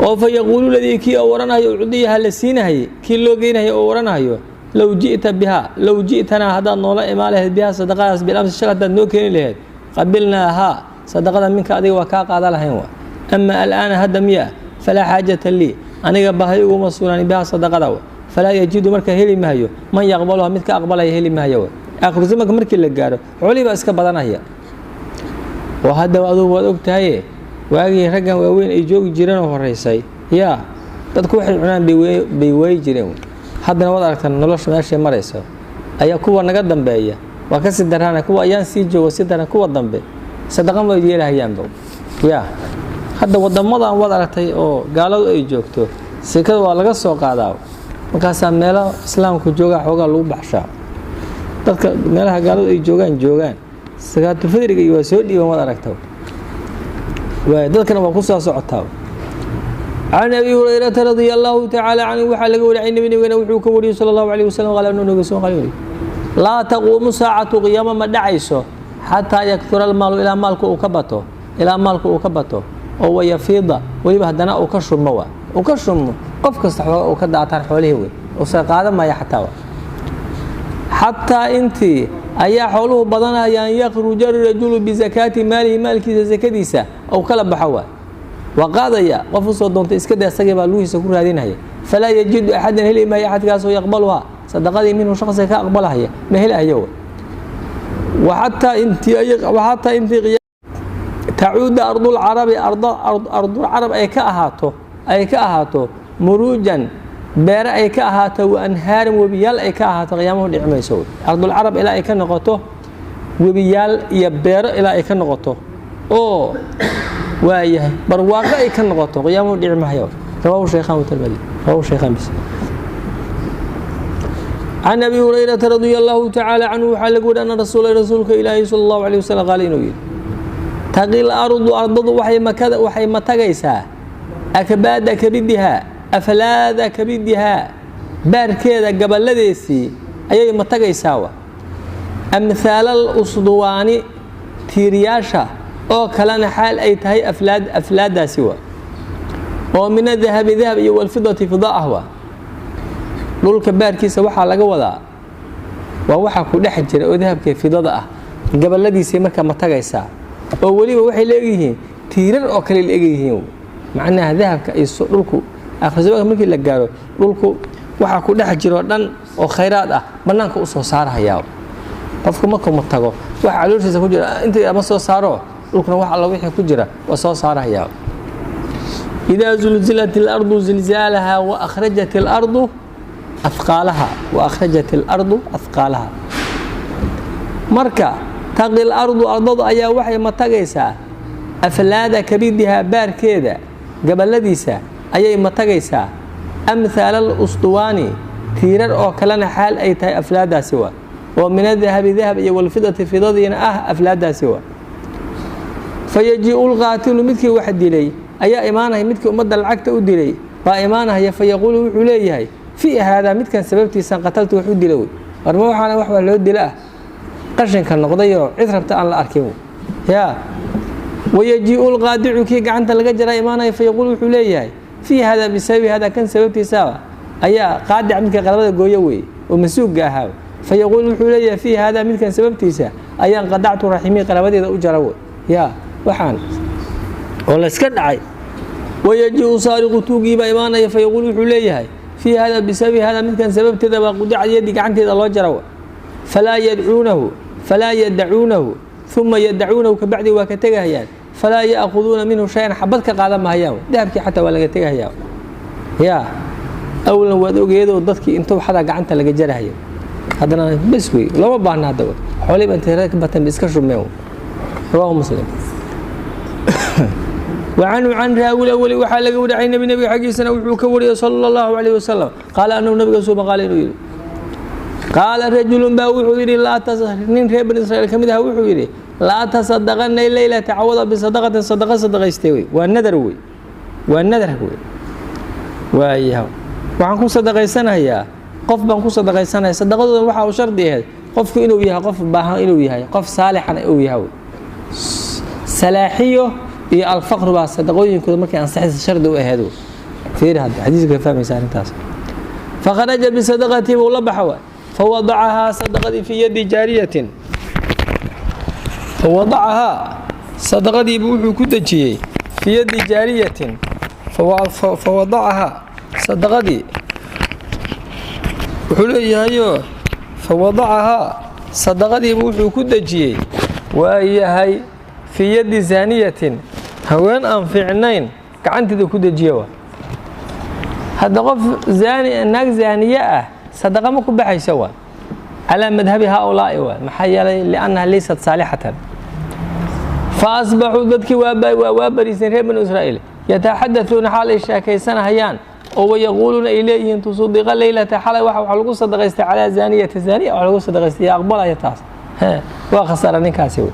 oo fa yaquulu ladii, kii oo waranayo, ucdiyaha, la siinahayay, kii loo geynahaya oo waranahayo: Low ji'ta bihaa, low ji'tanaa, haddaad noola imaan lahayd, bihaa sadaqadaas, bilamsi shal haddaad noo keeni lahayd, qabilnaahaa sadaqada minka adiga waa kaa qaada lahayn wa. Ama alaana hadda miya, falaa xaajata lii aniga baahi uguma sugnaan bihaa sadaqada wa. Falaa yajidu marka heli mahayo man yaqbaluha mid ka aqbalaya heli mahayo wa. Aakhiru zamanka markii la gaaro xoolihii baa iska badanaya oo hadda adugu waad og tahaye, waagii raggan waaweyn ay joogi jireen oo horeysay yaa dadku waxay cunaan bay waayi jireen. Haddana waad aragtaan nolosha meeshay marayso, ayaa kuwa naga dambeeya waa kasii daraana, kuwa ayaan sii joogo sii daran, kuwa dambe sadaqan way yeelahayaanba. Yaa hadda wadamadan waad aragtay oo gaaladu ay joogto, sekada waa laga soo qaadaa, markaasaa meelo islaamku joogaa xoogaa lagu baxshaa. Dadka meelaha gaaladu ay joogaan sakaatu fadriga iyo waa soo dhiiban, waad aragta waay, dadkana waa ku soo socotaa. Can Abi Hurayrata radia Allahu tacaala canhu waxaa laga wariyay nabi nabigana wuxuu ka wariyey sala Allahu alayh wasalam qaala inuu nabiga soo qala yiri: laa taquumu saacatu, qiyaamo ma dhacayso, xataa yaktura almaalu, ilaa maalku uu ka bato, ilaa maalku uu ka bato oo wayafiida weliba haddana uu ka shubmo, wa uu ka shubmo, qof kasta xooga uu ka daataan xoolihii wey uusan qaadan maya xataa wa. Xataa intii ayaa xooluhu badanayaan yakhruja arajulu bisakaati maalihi, maalkiisa sakadiisa ou kala baxo waa waa qaadaya, qof usoo doontay iska day, asagii baa lugihiisa ku raadinaya. Falaa yajidu axadan, heli maayo axadkaasoo yaqbaluhaa sadaqadii minhu shaqsiga ka aqbalahaya ma helahayo. Waxataa intii tacuuda ardulcarabi, ardulcarab ay ka ahaato, ay ka ahaato muruujan beere ay ka ahaato, wa anhaaran webiyaal ay ka ahaato, qiyaamuhu dhici mayso. Ardulcarab ilaa ay ka noqoto webiyaal iyo beero, ilaa ay ka noqoto oo waayahay barwaaqo ay ka noqoto, qiyaamuhu dhici mahayo. Rawahu shaykhan watirmidi, rawahu shaykhan bis. Can Abi Hurayrata radia Allahu tacaala canhu waxaa laga wari ana rasuula rasuulka Ilaahi sala Allahu alayh wasalam qaala inuu yidhi: taqil ardu, ardadu waxay makada waxay matagaysaa akbaada kabidihaa, aflaada kabidihaa, baarkeeda gaballadeesii ayay matagaysaa wa, amhaalal usduwaani tiiriyaasha oo kalena xaal ay tahay aflaad aflaadaasi wa, oo min adahabi dahab iyo walfidati fida ah wa. Dhulka baarkiisa waxaa laga wadaa waa waxa ku dhex jira oo dahabka fidada ah gabaladiisay markaa matagaysaa, oo weliba waxay leegyihiin tiirar oo kale la egyihiin. Macnaha dahabka iyo dhulku akhrisabaanka markii la gaaro dhulku waxaa ku dhex jiroo dhan oo khayraad ah bannaanka u soo saarahayaa. Qofku markuu matago waxa calooshiisa ku jira inta ama soo saaro, dhulkuna wax alla wixii ku jira waa soo saarahayaa. Idaa zulzilat alardu zilzaalaha wa akhrajat alardu ahqaalaha, wa akhrajat alardu ahqaalaha. Marka taqil ardu, ardadu ayaa waxay matagaysaa aflaada kabidihaa, baarkeeda gabaladiisa ayay matagaysaa, amhaal alusduwaani tiirar oo kalena xaal ay tahay aflaadaasi wa, oo min adahabi dahab iyo walfidati fidadiina ah aflaadaasi wa. Fayajiiu lqaatilu, midkii wax dilay ayaa imaanaya, midkii ummadda lacagta u dilay baa imaanaya. Fayaquulu wuxuu leeyahay: fii haadaa, midkan sababtiisan qataltu wax u dila wey, warma waxaana wax baa loo dila ah qashinka noqdayoo cid rabta aan la arkin yaa. Wayajiiu lqaadicu, kii gacanta laga jaraa imaanaya. Fayaquulu wuxuu leeyahay: fii haadaa, bisababi haadaa, kan sababtiisaaba ayaa. Qaadic midka qalabada gooyo wey oo masuugga ahaa. Fayaquulu wuxuu leeyahay: fii haadaa, midkan sababtiisa ayaan qadactu raximii, qarabadeeda u jara wey yaa, waxaan oo layska dhacay. Wayajiiu saariqu, tuugiibaa imaanaya. Fayaquulu wuxuu leeyahay: fii haadaa, bisababi haadaa, midkan sababteeda baa qudicad yadi, gacanteeda loo jara. Falaa yadcuunahu, falaa yadacuunahu, uma yadacuunahu, kabacdi waa ka tegahayaan. Falaa ya'khuduuna minhu shay-an, xabad ka qaadan mahayaan, dahabkii xataa waa laga tegahayaa yaa. Awlan waad ogeedoo dadkii intuu xadaa gacanta laga jarahayo, haddana bes wey, looma baahna. Haddaba xoolihii ba intay ka bateen ba iska shubmeen. Rawaahu Muslim. Wacanhu can raawi awali waxaa laga wariyay nabi nabiga xaggiisana wuxuu ka wariyey sala Allahu calayh wasalam qaala annahu nabiga suuba qaala inuu yidhi: qaala rajulun baa wuxuu yidhi, nin reer Bani Israiil ka mid ah wuxuu yidhi: laa tasadaqana leylata cawada bisadaqatin, sadaqa sadaqaystay wey, waa nadar wey, waa nadar wey. Waayaha waxaan ku sadaqaysanayaa, qof baan ku sadaqaysanaya. Sadaqadooda waxaa u shardi ahayd qofku inuu yahay qof baahan, inuu yahay qof saalixan uu yahay. Salaaxiyo iyo alfaqru baa sadaqooyinkooda markay ansaxaysa shardi u ahayd. Fiiri hadda xadiiska ka fahmaysa arrintaas. Fakharaja bisadaqatii buu la baxa waay. Fawadacahaa sadaqadii fii yadi jaariyatin, fawadacahaa sadaqadiibu wuxuu ku dejiyey fii yadi jaariyatin. Fawadacahaa sadaqadii wuxuu leeyahayo, fawadacahaa sadaqadiibu wuxuu ku dejiyey, waayahay, fii yadi zaaniyatin, haween aan fiicnayn gacanteeda ku dejiye wa. Hadda qof zaani, naag zaaniye ah, sadaqa ma ku baxayso waa calaa madhabi haaulaa'i waa. Maxaa yeelay? Liannaha laysat saalixatan. Fa asbaxuu, dadkii waa bariiseen, reer Banu Israa'iil, yataxadauuna, xaal ay sheekaysanahayaan oo wayaquuluuna ay leeyihiin: tusudiqa leylata, xalay waxa lagu sadaqaystay calaa zaaniyati, zaaniya wax lagu sadaqaystay, yaa aqbalaya taas? Waa khasaara ninkaasi wey.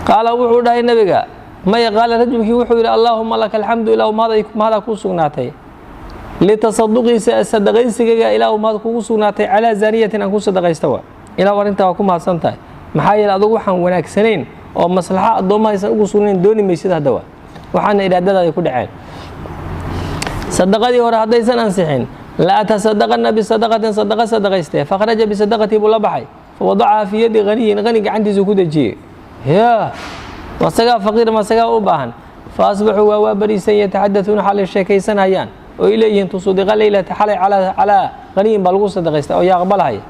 Qaala, wuxuu dhahay nabiga, maya, qaala rajulkii wuxuu yidhi: allaahuma laka alxamdu, ilaahu mahadaa kuu sugnaatay, litasaduqii, sadaqaysigaga ilaahu mahad kugu sugnaatay, calaa zaaniyatin aan ku sadaqaysta wa. Ilahu arrintaa waa ku mahadsan tahay. Maxaa yeele, adugu waxaan wanaagsanayn oo maslaxa addoommaha aysan ugu sugnayn dooni maysid. Hadda wa waxaana iraadadaada ku dhaceen. Sadaqadii hore haddaysan ansixin, la atasadaqana bisadaqatin, sadaqa sadaqaystee. Fakharaja bisadaqatii buu la baxay, fawadacahaa fii yadi haniyin, hani gacantiisuu ku dejiyey. Ya masagaa faqiir, masagaa u baahan. Fa asbaxuu waa bariisan, yataxadauuna, xalay sheekaysanayaan oo ay leeyihiin: tusudiqa leylata, xalay calaa haniyin baa lagu sadaqaysta, oo yaa aqbalahaya?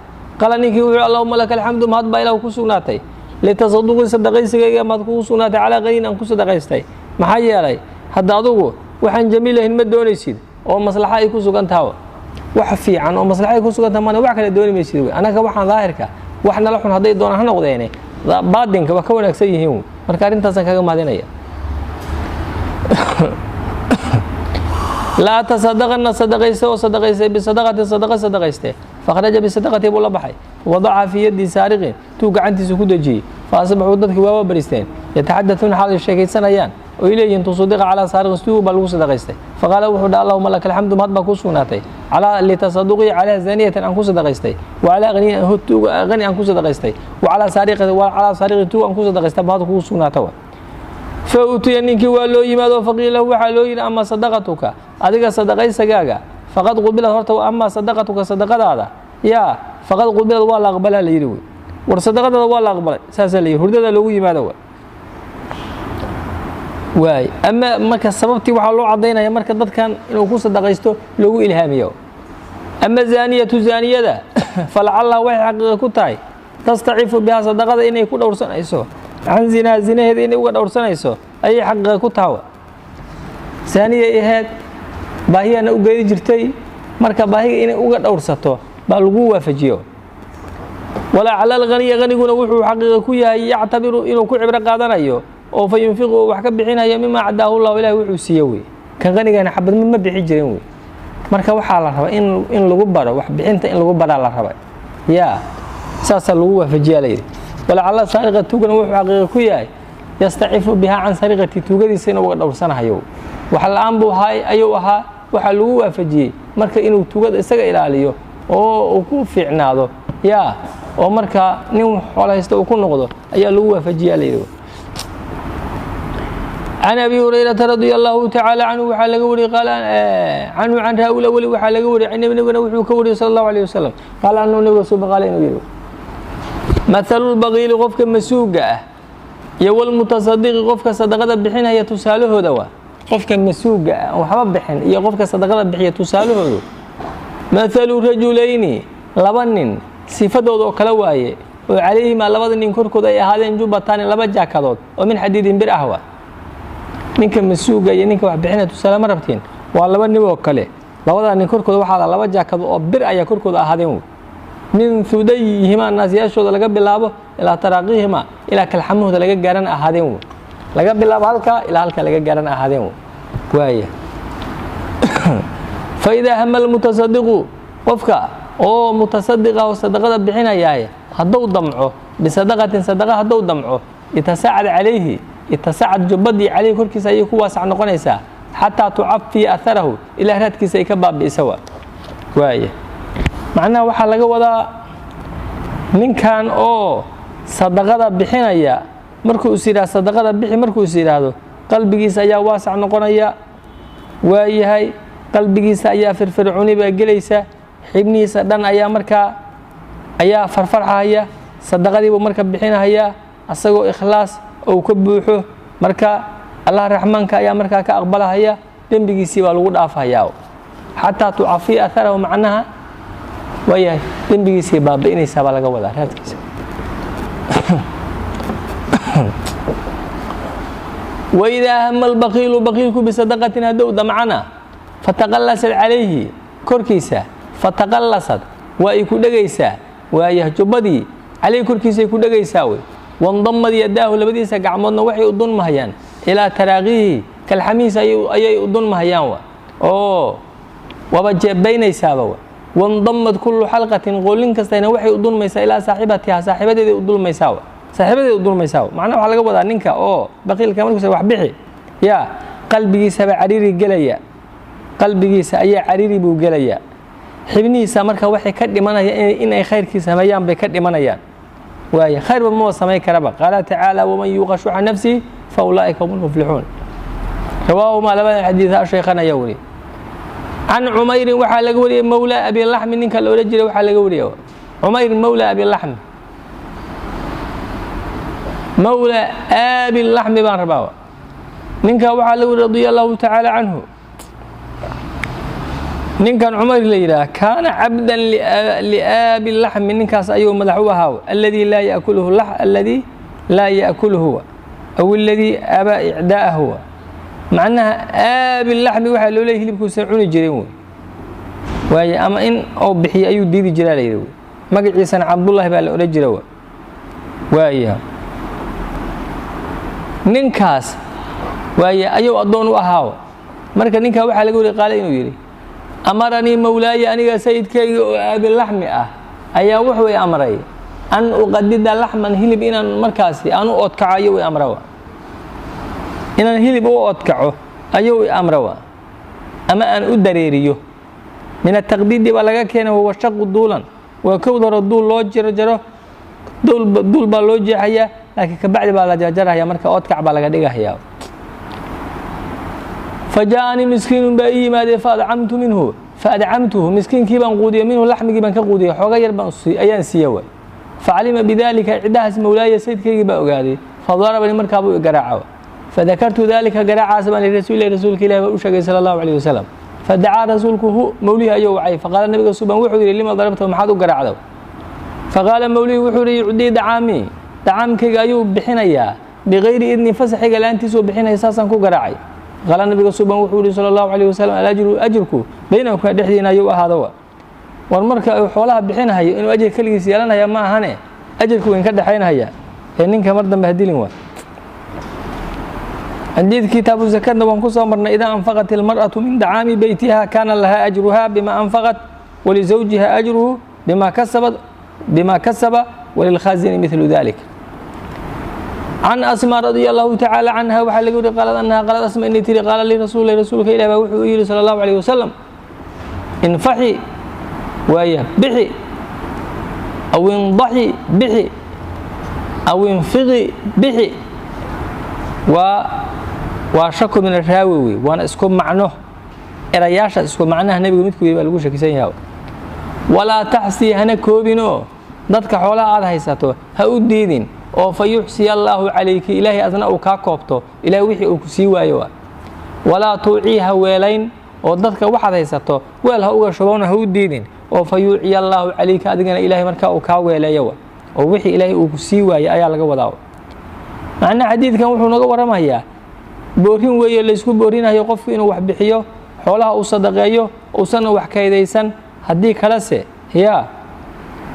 Qala, ninkii wuxuu: allahuma laka alxamdu, mahad baa ilahu ku sugnaatay, litasaduqii, sadaqaysigayga mahad kugu sugnaatay, calaa haniyin aan ku sadaqaystay. Maxaa yeelay, hadda adugu waxaan jamiilahin ma doonaysid oo maslaxa ay ku sugan taha. Wax fiican oo maslaxa ay ku sugan taha mana wax kale dooni maysid wey. Annaga waxaan daahirka wax nala xun hadday doonaan ha noqdeene, baadinka waa ka wanaagsan yihiin. Marka arrintaasaan kaga mahadinaya. Laa tasadaqana, sadaqayste oo sadaqaystay, bisadaqatin, sadaqa sadaqayste. Fakhraja bisadaqatii buu la baxay, wadaca fii yadi saariqin, tuu gacantiisa ku dejiyey. Fa asbaxuu, dadkii waaba bariisteen, yataxadauuna, xaal ay sheekaysanayaan oo ay leeyihiin: tusudiqa calaa saariqin, tuu baa lagu sadaqaystay. Faqaala, wuxuu dhaha: allahuma laka alxamdu, mahad baa kuu sugnaatay, calaa litasaduqii calaa zaaniyatin aan ku sadaqaystay, wa calaa hani aan ku sadaqaystay, wa calaa saariqin, wa calaa saariqin, tuu aan ku sadaqaystay, mahad kugu sugnaata wa. Fa utiya, ninkii waa loo yimaado, faqiila lahu, waxaa loo yidhi: ama sadaqatuka, adiga sadaqaysagaaga, faqad qubilad horta, amaa sadaqatuka, sadaqadaada yaa, faqad qubilad, waa la aqbalaa la yidhi wey. War sadaqadaada waa la aqbalay, saasaa la yidhi. Hurdada loogu yimaado wa waay. Ama marka sababtii waxaa loo caddaynaya marka dadkan inuu ku sadaqaysto loogu ilhaamiyo. Ama zaaniyatu, zaaniyada, falacallaha, waxay xaqiiqa ku tahay, tastacifu bihaa, sadaqada inay ku dhowrsanayso, can zinaa, zinaheeda inay uga dhowrsanayso ayay xaqiiqa ku taha. Zaaniyay ahayd, baahiyaana u geedi jirtay, marka baahiga inay uga dhowrsato baa lagu waafajiyo. Walacala alghaniya, haniguna wuxuu xaqiiqa ku yahay, yactabiru, inuu ku cibro qaadanayo oo fa yunfiqu, wax ka bixinayo, mima cadaahu llahu, ilahi wuxuu siiye wey. Kan hanigana xabadma ma bixi jirin wey. Marka waxaa la rabaa in lagu baro wax bixinta, in lagu baraa la raba, yaa saasaa lagu waafajiyaa layidhi. Walacala saariqa, tuugana wuxuu xaqiiqa ku yahay, yastacifu bihaa can sariqati, tuugadiisa inuu uga dhowrsanahayo. Wax la-aan buu ahaa ayuu ahaa, waxaa lagu waafajiyey marka inuu tuugada isaga ilaaliyo oo uu ku fiicnaado, yaa oo marka nin xoolo haysta uu ku noqdo ayaa lagu waafajiyaa layidhi. Can Abi Hurayrata radia allahu tacaala canhu waxaa laga wariyey, qaala canhu, can raawil awali waxaa laga wariyey, nabigana wuxuu ka wariyey sala allahu alayh wasalam, qaala anhu, nabiga suba, qaala inuu yihi: mathalulbaqiili, qofka masuuga ah, iyo walmutasadiqi, qofka sadaqada bixinaya tusaalahooda waa, qofka masuuga ah waxba bixin iyo qofka sadaqada bixiya tusaalahoodu, mathalu rajulayni, laba nin sifadooda oo kala waaye, oo calayhimaa, labada nin korkooda ay ahaadeen, jubbataani, laba jaakadood oo min xadiidin, bir ah. Waa ninka masuuga iyo ninka wax bixinaya tusaale ma rabtiin? Waa laba nin oo kale. Labadaa nin korkooda waxaa laba jaakado oo bir ayaa korkooda ahaadeen, min hudayihimaa, naasyaashooda laga bilaabo, ilaa taraaqihimaa, ilaa kalxamahooda laga gaaran ahaadeen, laga bilaabo halkaa ilaa halkaa laga gaaran ahaadeen waaya. Fa idaa hama almutasadiqu, qofka oo mutasadiqa oo sadaqada bixinayaay, hadduu damco, bisadaqatin, sadaqa hadduu damco, itasacad calayhi, itasacad jubbadii, caleyhi, korkiisa ayay ku waasac noqonaysaa, xataa tucafiya aharahu, ilaa raadkiisa ay ka baabi'isa wa waaya. Macnaha waxaa laga wadaa, ninkan oo sadaqada bixinaya markuu is yidhahdo sadaqada bixi, markuu is yidhaahdo, qalbigiisa ayaa waasac noqonaya, waayahay, qalbigiisa ayaa firfircooni baa gelaysa. Xibnihiisa dhan ayaa markaa ayaa farfarxahaya, sadaqadiibuu marka bixinahayaa asagoo ikhlaas ou ka buuxo. Marka Allah raxmaanka ayaa markaa ka aqbalahaya, dembigiisii baa lagu dhaafahayaa, xataa tucafiya atharahu. Macnaha waayahay, dembigiisii baabi'inaysaa baa laga wadaa raadkiisa. Waidaa hama albakiilu, bakiilku bisadaqatin haddou damcana, fataqallasad calayhi korkiisa, fataqallasad waa ay ku dhegaysaa, waayah jubbadii calayhi korkiisay ku dhegaysaa wey. Wandamad yadaahu, labadiisa gacmoodna waxay u dunmahayaan ilaa taraaqihi, kalxamihiisa ayay u dunmahayaan wa, oo waaba jeebaynaysaaba wa. Wandamad kullu xalqatin, qoolin kastayna waxay u dulmaysaa ilaa saaxibatiha, saaxiibadeeday u dulmaysaa, saaxiibadeed u dulmaysaa. Macnaha waxaa laga wadaa ninka oo baqiilka markuusa wax bixi, yaa qalbigiisaba cariiri gelaya, qalbigiisa ayaa cariiri buu gelayaa. Xibnihiisa marka waxay ka dhimanayaan inay khayrkii sameeyaan bay ka dhimanayaan, waaya khayrba maba samayn karaba. Qaala tacaala: waman yuuqa shuxa nafsihi fa ulaa'ika hum lmuflixuun. Rawaahumaa, labada xadiida ashaykhana ayaa weriye. Can Cumayrin waxaa laga wariyey, mawla Abilaxmi ninka la odhan jiray waxaa laga wariyay, Cumayr mawla Abilaxmi, mawla Abilaxmi baan rabaa. Ninka waxaa laga wariyey radia Allahu tacaala canhu. Ninkan Cumayr la yidhaah kaana cabdan liaabi laxmi, ninkaas ayuu madax u ahaa, alladii laa yaakuluhu, alladii laa yaakuluhu aw aladii abaa icdaa'ahu. Macnaha aabi laxmi waxaa loo leeyay hilibkuusan cuni jirin wey, waaye ama in uu bixiyo ayuu diidi jiraa la yidhi wey. Magaciisana Cabdullaahi baa la odhan jira. Waaya ninkaas waaye ayuu addoon u ahaa. Marka ninkaa waxaa laga wariy qaale inuu yidhi: amaranii mawlaaya, aniga sayidkayga oo aabilaxmi ah ayaa wuxuu i amray an uqadida laxman, hilib inaan markaasi aan u odkaco ayuu i amra, inaan hilib u odkaco ayuu i amra ama aan u dareeriyo. Min ataqdiidi baa laga keenay, wahuwa shaqu duulan, waa kowda hore duul loo jiro jaro, duul baa loo jeexayaa, laakiin kabacdi baa la jarjarahaya, marka odkac baa laga dhigahayaa. Fa jaaanii miskiinun baa ii yimaadey, faadcamtu minhu, faadcamtuhu, miskiinkii baan quudiyey, minhu laxmigii baan ka quudiyey, xooga yar baan ayaan siiya wa. Facalima bidaalika ciddahaas mawlaaya, sayidkaygii baa ogaaday, fadarabanii, markaabuu i garaaca. Fadakartu daalika, garaacaas baan lirasuulilahi, rasuulka ilahi baa u sheegay sala Allahu alayh wasalam. Fadacaa rasuulku hu mawlihi ayuu wacay. Faqaala nabiga suban wuxuu yidhi: lima darabtahu, maxaad u garaacdo? Faqaala mawlihi wuxuu yihi: yucdii dacaamii, dacaamkayga ayuu bixinayaa, bikayri idni, fasaxiga la-aantiisuu bixinaya, saasaan ku garaacay. Qaala nabiga suban wuxuu yihi sala Allahu alayh wasalam: alajru, ajirku baynakum, dhexdiina ayuu ahaado. War marka uu xoolaha bixinahayo inuu ajir keligiis yeelanaya ma ahane, ajirku wayn ka dhexaynahaya ee ninka mar dambe hadilin waa. Xadiid kitaabu zakadna waan ku soo marnay: idaa anfaqat ilmar'atu min dacaami beytiha kaana lahaa ajruha bima anfaqat, walizawjiha ajruhu bima kasabat, bima kasaba, walilkhaazini midlu dalik. Can Asma radia Allahu tacaala canha waxaa laga wari qaalad annaha qaalad, Asma inay tiri: qaala lii rasuul, rasuulka Ilah baa wuxuu yidhi sala Allahu alayh wasalam: infaxi, waaya bixi, aw indaxi bixi, aw infiqi bixi. Waa shaku min araawi wey, waana isku macno erayaashaas, isku macnaha nebigu midku yiri baa lagu shakisan yaha. Walaa taxsii, hana koobinoo dadka xoolaha aad haysato ha u diidin, oo fa yuxsiya Allaahu calayki, Ilaahay adna uu kaa koobto, Ilahay wixii uu ku sii waayo. Walaa tuucii, ha weelayn oo dadka waxaad haysato weel ha uga shubona, ha u diidin, oo fa yuuciya Allaahu calayka, adigana Ilaahay markaa uu kaa weeleeyo, oo wixii Ilaahay uu ku sii waayo ayaa laga wadaa. Macnaha xadiidkan wuxuu naga warramayaa boorin weeye laysku boorinayo qofku inuu wax bixiyo, xoolaha uu sadaqeeyo, uusanna wax kaydaysan. Haddii kalese yaa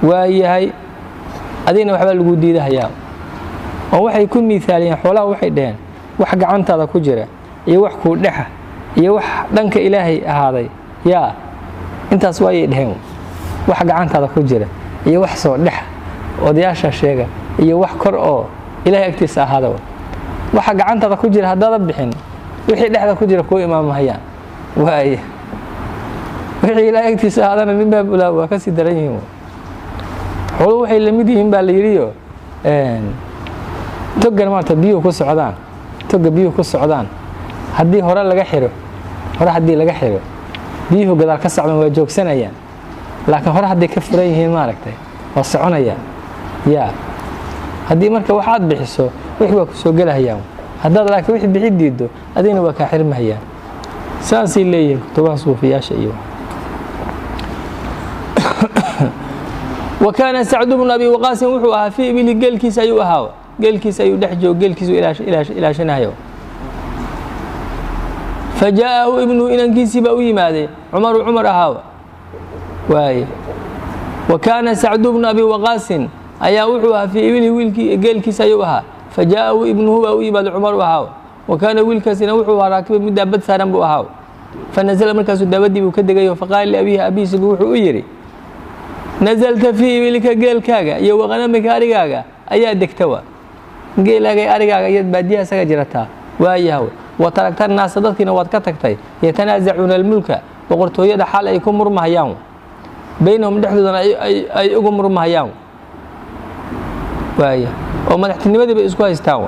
waa yahay adigna waxbaa lagu diidahayaa. Oo waxay ku miaaliyeen xoolaha, waxay dhaheen wax gacantaada ku jira iyo wax kuu dhexa iyo wax dhanka Ilaahay ahaaday, yaa intaas waayay dhaheen, wax gacantaada ku jira iyo wax soo dhexa odayaasha sheega iyo wax kor oo Ilahay agtiisa ahaada. Waxa gacantaada ku jira haddaada bixin, wixii dhexda ku jira kuu imaamahayaan, waay wixii Ilahay agtiisa ahaadana min baab ulaa waa kasii daran yihiin. Xooluhu waxay la mid yihiin baa la yidhiyo togan maarata biyuhu ku socdaan, toga biyuhu ku socdaan haddii hore laga xiro, hore haddii laga xiro, biyuhu gadaal ka socdaan waa joogsanayaan. Laakiin hore hadday ka furan yihiin, maaragtay, waa soconayaan. Yaa haddii marka waxaad bixiso, wixii waa ku soo gelahayaan. Haddaad laakiin wixii bixi diiddo, adigna waa kaa xirmahayaan. Saasay leeyihiin kutubaha suufiyaasha. Iyo wa kaana Sacdu bnu Abi Waqaasin wuxuu ahaa fii ibili, geelkiisa ayuu ahaa, geelkiisa ayuu dhex joog, geelkiisu ilaashanayo. Fa jaa'ahu ibnuhu, inankiisii baa u yimaaday, Cumaru, Cumar ahaa waaye. Wa kaana Sacdu bnu Abi Waqaasin ayaa wuxuu ahaa fii ibilihi, wiilkii geelkiisa ayuu ahaa. Fa jaa'ahu ibnuhu baa u yimaaday, Cumaru ahaa. Wa kaana wiilkaasina wuxuu ahaa raakiban, mid daabad saaran buu ahaa. Fa nazala, markaasuu daabadii buu ka degayo. Faqaala liabiihi, abihiisibu wuxuu u yidhi: nazalta fii ibilika, geelkaaga iyo waqanamika, arigaaga ayaa degtawa, geelaaga arigaaga ayaad baadiyaha isaga jirataa waayahaw. Wa taragta naasa, dadkiina waad ka tagtay, yatanaasacuuna almulka, boqortooyada xaal ay ku murmahayaan, baynahum, dhexdoodana ay ugu murmahayaan waaya, oo madaxtinimadii bay isku haystaan.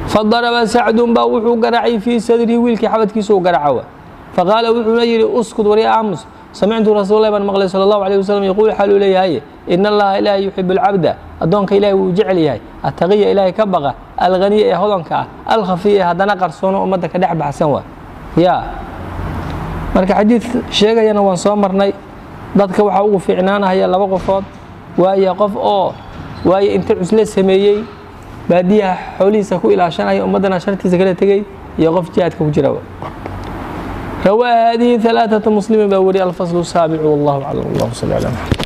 Fa daraba Sacdun baa wuxuu garaacay fii sadrihi, wiilkii xabadkiisa uu garaaca. Faqaala, wuxuuna yidhi: uskud, warya, aamus. Samictu rasuul baan maqlay sala allahu alayh wasalam yaquul, xaaluu leeyahay: ina Allaha, Ilaahay, yuxibu alcabda, addoonka Ilahay wuu jecel yahay, attaqiya, Ilaahay ka baqa, alghaniya, ee hodanka ah, alkhafiya, ee haddana qarsoono, ummadda ka dhex baxsan. Waa yaa marka xadiid sheegayana waan soo marnay. Dadka waxaa ugu fiicnaanahaya laba qofood waaye: qof oo waaye inta cusle sameeyey baadiyaha xoolihiisa ku ilaashanaya, ummaddana shartiisa kala tegey, iyo qof jihaadka ku jiraba. Rawaa hadihi ثalaaثaةa muslimiin baa weriye. Alfasl الsaabic, wallahu aclam. Allahuma salli calى Maxamed.